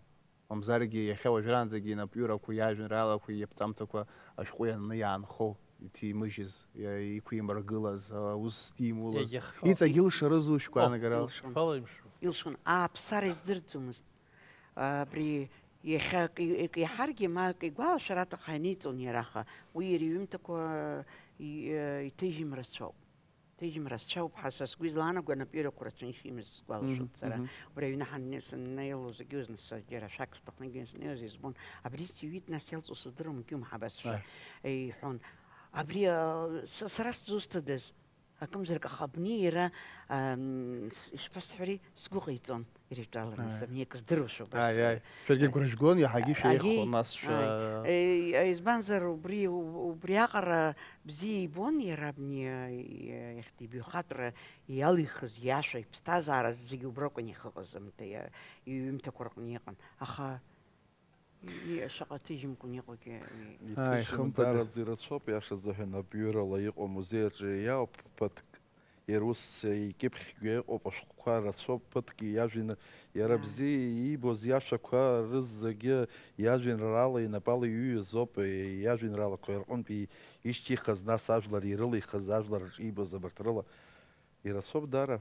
Мамзаргьы иахьа уажәраанӡагьы инапҩырақәа, иажәеинраалақәа, иаԥҵамҭақәа ашәҟәы ианны иаанхоу, иҭимыжьыз, иа-, иқәимыргылаз, аус димулаз, Иагьахьоу. иҵегь илшарызу шәгәаанагарала? Илшон. Шԥалеимшо? Илшон. Ааԥсара издырӡомызт. Абри иахьа акы, акы иаҳаргьы, ма акы игәалашәар аҭахха ианиҵон иара, аха уи иара иҩымҭақәа и-, иҭыжьым рацәоуп. Иҭыжьым рацәоуп ҳәа са сгәы излаанаго, анапҩырақәа рацәаны ишимаз сгәалашәоит Мгм, сара. мгм. Убри аҩны ҳанне-, саннеилоз егьи, нас џьара ашәак сҭахны егьи снеиуаз избон. Абри сиҩит, нас иалҵуа сыздыруам, егьиумҳа абас шәа, Ааи. иҳәон. Абри, а, с-, сара сзусҭадаз? Акымзарак, аха абни иара, ам, с-, ишԥасҳәари, сгәы ҟаиҵон, ирыжәтәаланы Ааи. сымнеик здыруашәа убас. Ааи, ааи. Шәаргьы гәра жәгон, иаҳагьы Ааи, шәеихон, нас шәа- ааи. Е, избанзар, убри, у-, убриаҟара бзиа ибон иара абни, е, иахьтәи ибаҩхатәра иалихыз иашәа, иԥсҭазаара зегьы убракәын иахьыҟаз, амҭа иа-, иҩымҭақәа рҟны иҟан. Аха И-, и-, шаҟа ҭыжьымкәан иҟоугьы, уи. Ааи, Иҭыжьны хымԥада. даараӡа ирацәоуп, иашазыҳәан, абҩырала иҟоу амузеи аҿы иаауп ԥыҭк, иара ус икьыԥхьгьы ыҟоуп, ашәҟәқәа рацәоуп, ԥыҭк иажәины, иара Ааи. бзиа иибоз иашәақәа рызегьы иажәеинраала инапала иҩыз ауп, иажәеинраалақәа рҟынтә ишьҭихыз, нас ажәлар ирылихыз, ажәлар рҿы иибоз абарҭ рыла. Ирацәоуп даара.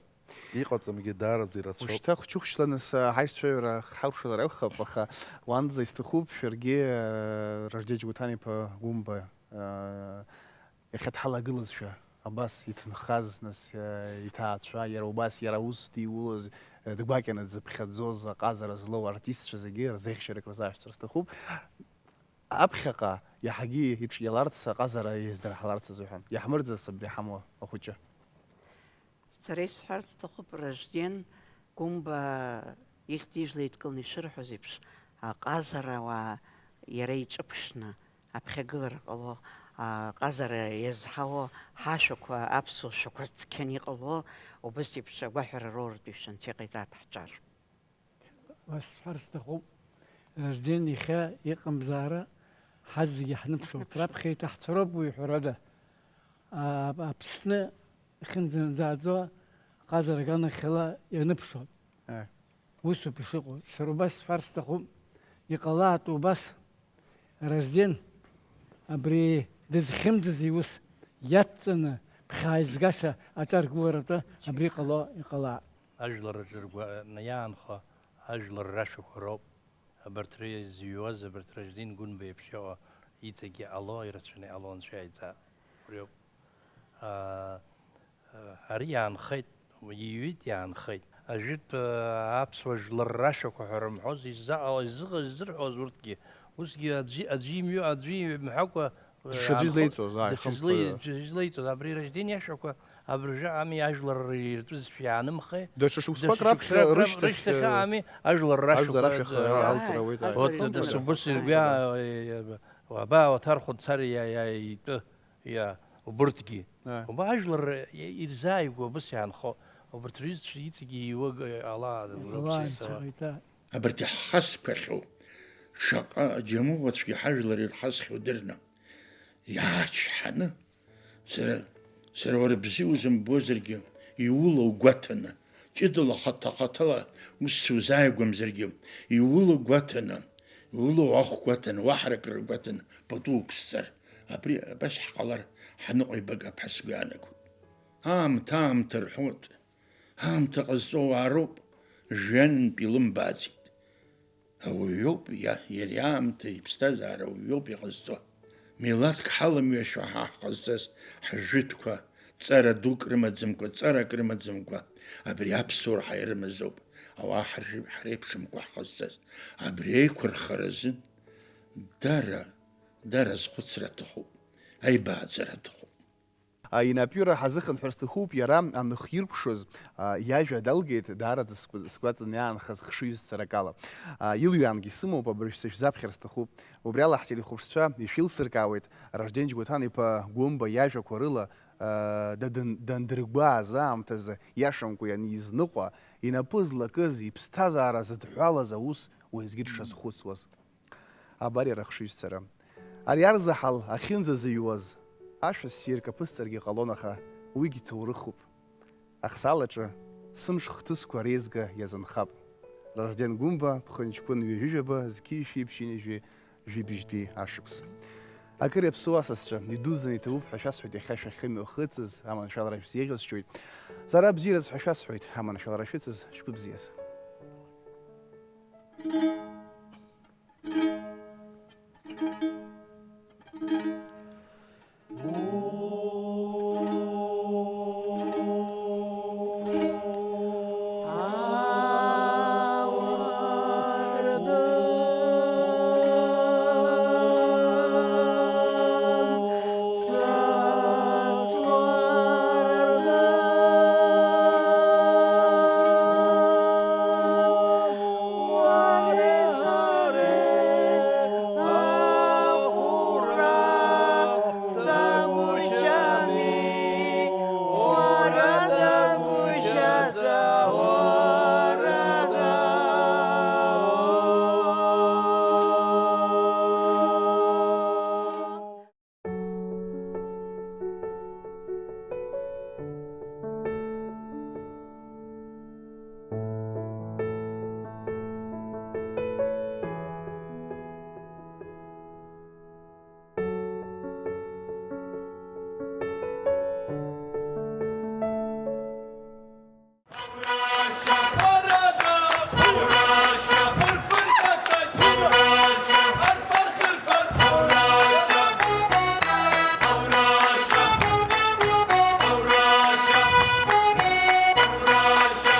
Иҟаҵамгьы даараӡа ирацәоуп. Ушьҭа хәыҷы-хәыҷла нас, а, ҳаицәажәара ҳауршәлар акәхап, аха уанӡа исҭахуп шәаргьы, а, Ражден Џьгәаҭан-иԥа Гәымба, а, иахьа дҳалагылазшәа, абас иҭынхаз, нас, а, иҭаацәа, иара убас, иара аус диулаз, а, дгәакьаны дзыԥхьаӡоз, аҟазара злоу артистцәа зегьы рзеихьчарак рзаашәҵар сҭахуп. Аԥхьаҟа иаҳагьы иҿиаларц, аҟазара иаздырҳаларц азыҳәан. Иаҳмырӡац абри иҳамоу ахәыҷы. Сара исҳәарц сҭахуп, Ражден Гәымба ихьӡ-ижәла еидкыланы ишырҳәоз еиԥш, аҟазара ауаа иара иҿыԥшны аԥхьагылара ҟало, аҟазара иазҳауа ҳашәақәа, аԥсуа шәақәа цқьаны иҟало, убыс еиԥш агәаҳәара роуртә ишәынцәа иҟаиҵааит ҳҿар. Уа сҳәар сҭахуп, Ражден, иахьа иҟамзаара ҳазегьы ҳныԥшуп. Ҳныԥшуп. Раԥхьа иҭаҳцәароуп уи, ҳәарада. А-, Аԥсны ахьынӡанӡааӡо ҟазара аганахьала ианыԥшуа. Аи. Усоуп ишыҟоу. Сара убас сҳәар сҭахуп, иҟалааит убас, Разден, абри дызхьымӡаз иус иацҵаны, ԥхьааизгаша аҿаргыларатәы абри ҟало иҟалааит. Ажәлар ргәааны иаанхо ажәлар рашәақәа роуп. Абарҭ рызҩуаз, абарҭ Разден Гәынба еиԥш иҟоу иҵегьы иҟало, ирацәаны иҟало анцәа иааиҵаа. Убриоуп. Аа, ари иаанхеит, иҩит, иаанхеит. Ажәытә, аа, аԥсуа жәлар рашәақәа ҳәа рымҳәоз, иззаҟала, иззыҟа-, иззырҳәоз урҭгьы. Усгьы аӡәы, аӡәы имҩу, аӡәы имҳәакәа, Даҽаӡәы излеиҵоз, ааи, дышизлеи-, хымԥада. Дышизлеиҵоз, абри Разден иашәақәа абыржәы ами ажәлар иртәызшәа иаанымхеи. Даҽа шықәсқәак Даҽа раԥхьа шықәсқәак рап-, рышьҭахь, рышьҭахь ами ажәлар рашәақәа, ажәлар ашәа ха-, ааи, алҵра ауеит, ааи. Ааи, вот, ааи, дас-, ааи. Убыс иргәы иа-, иа-, иа-, уаба уаҭархәон цар иа-, иа-, итәы, иа-, убырҭгьы. Ааи. Уба ажәлар ирзааигәоу абыс иаанхо, убырҭ рҩызцәа иҵегьы иуага ала, Ала, абыс исауа. Абарҭ иаҳхасқәахьоу, шаҟа џьамыӷәацәгьа ҳажәлар ирхасхьоу дырны, иаачҳаны, сара, сара уара бзиа узымбозаргьы, иулоу гәаҭаны, ҷыдала хаҭа-хаҭала ус сузааигәамзаргьы, иулоу гәаҭаны, иулоу ахә гәаҭаны, уаҳа акры гәаҭаны пату уқәсҵар, абри абас ҳҟалар ҳаныҟәибагап ҳәа сгәы иаанагоит. Аамҭа, аамҭа рҳәоит. Аамҭа ҟазҵо ауаа роуп, жәҩанынтә илымбааӡеит. Ауаҩ иоуп, иа-, иара иаамҭа, иԥсҭазаара ауаҩ иоуп иҟазҵо. Милаҭк ҳаламҩашьо ҳа ҳҟазҵаз, ҳжәытәқәа, ҵара дук рымаӡамкәа, ҵарак рымаӡамкәа, абри аԥсуара ҳаирымазоуп, ауаа ҳаржи-, ҳреиԥшымкәа ҳҟазҵаз. Абри аиқәырхара азын дара, дара азхәыцра аҭахуп, аибааӡара аҭахуп. А, инапҩыра ҳазыхынҳәыр сҭахуп, иара аных иркәшоз, а, иажәа далгеит, даараӡа сгәы-, сгәаҵан иаанхаз хшыҩзцарак ала. А, илҩаангьы сымоуп, абыржә сышәзаԥхьар сҭахуп. Убри ала ҳтелехәаԥшцәа ишәеилсыркаауеит, Ражден Џьгәаҭан-иԥа Гәымба иажәақәа рыла, а, дадын-, дандыргәааз аамҭазы, иашамкәа ианизныҟәа, инапы злакыз, иԥсҭазаара зыдҳәалаз аус уеизгьы дшазхәыцуаз. Абар иара ахшыҩзцара. Ари арзаҳал ахьынӡазыҩуаз, ашәа ссирк аԥысҵаргьы ҟалон, аха уигь ҭоурыхуп. Ахсаалаҿы сымш хҭысқәа реизга иазынхап. Ражден Гәымба, ԥхынҷкәын ҩажәижәаба, зқьи жәшәи ԥшьынҩажәи жәибжьтәи ашықәс. Акыр иаԥсоу асасцәа, идуӡӡаны иҭабуп ҳәа шәасҳәоит, иахьа шәахьымҩахыҵыз аманшәалара шәзеиӷьасшьоит. Сара бзиараз ҳәа шәасҳәоит, аманшәалара шәыцыз шәгәы бзиаз.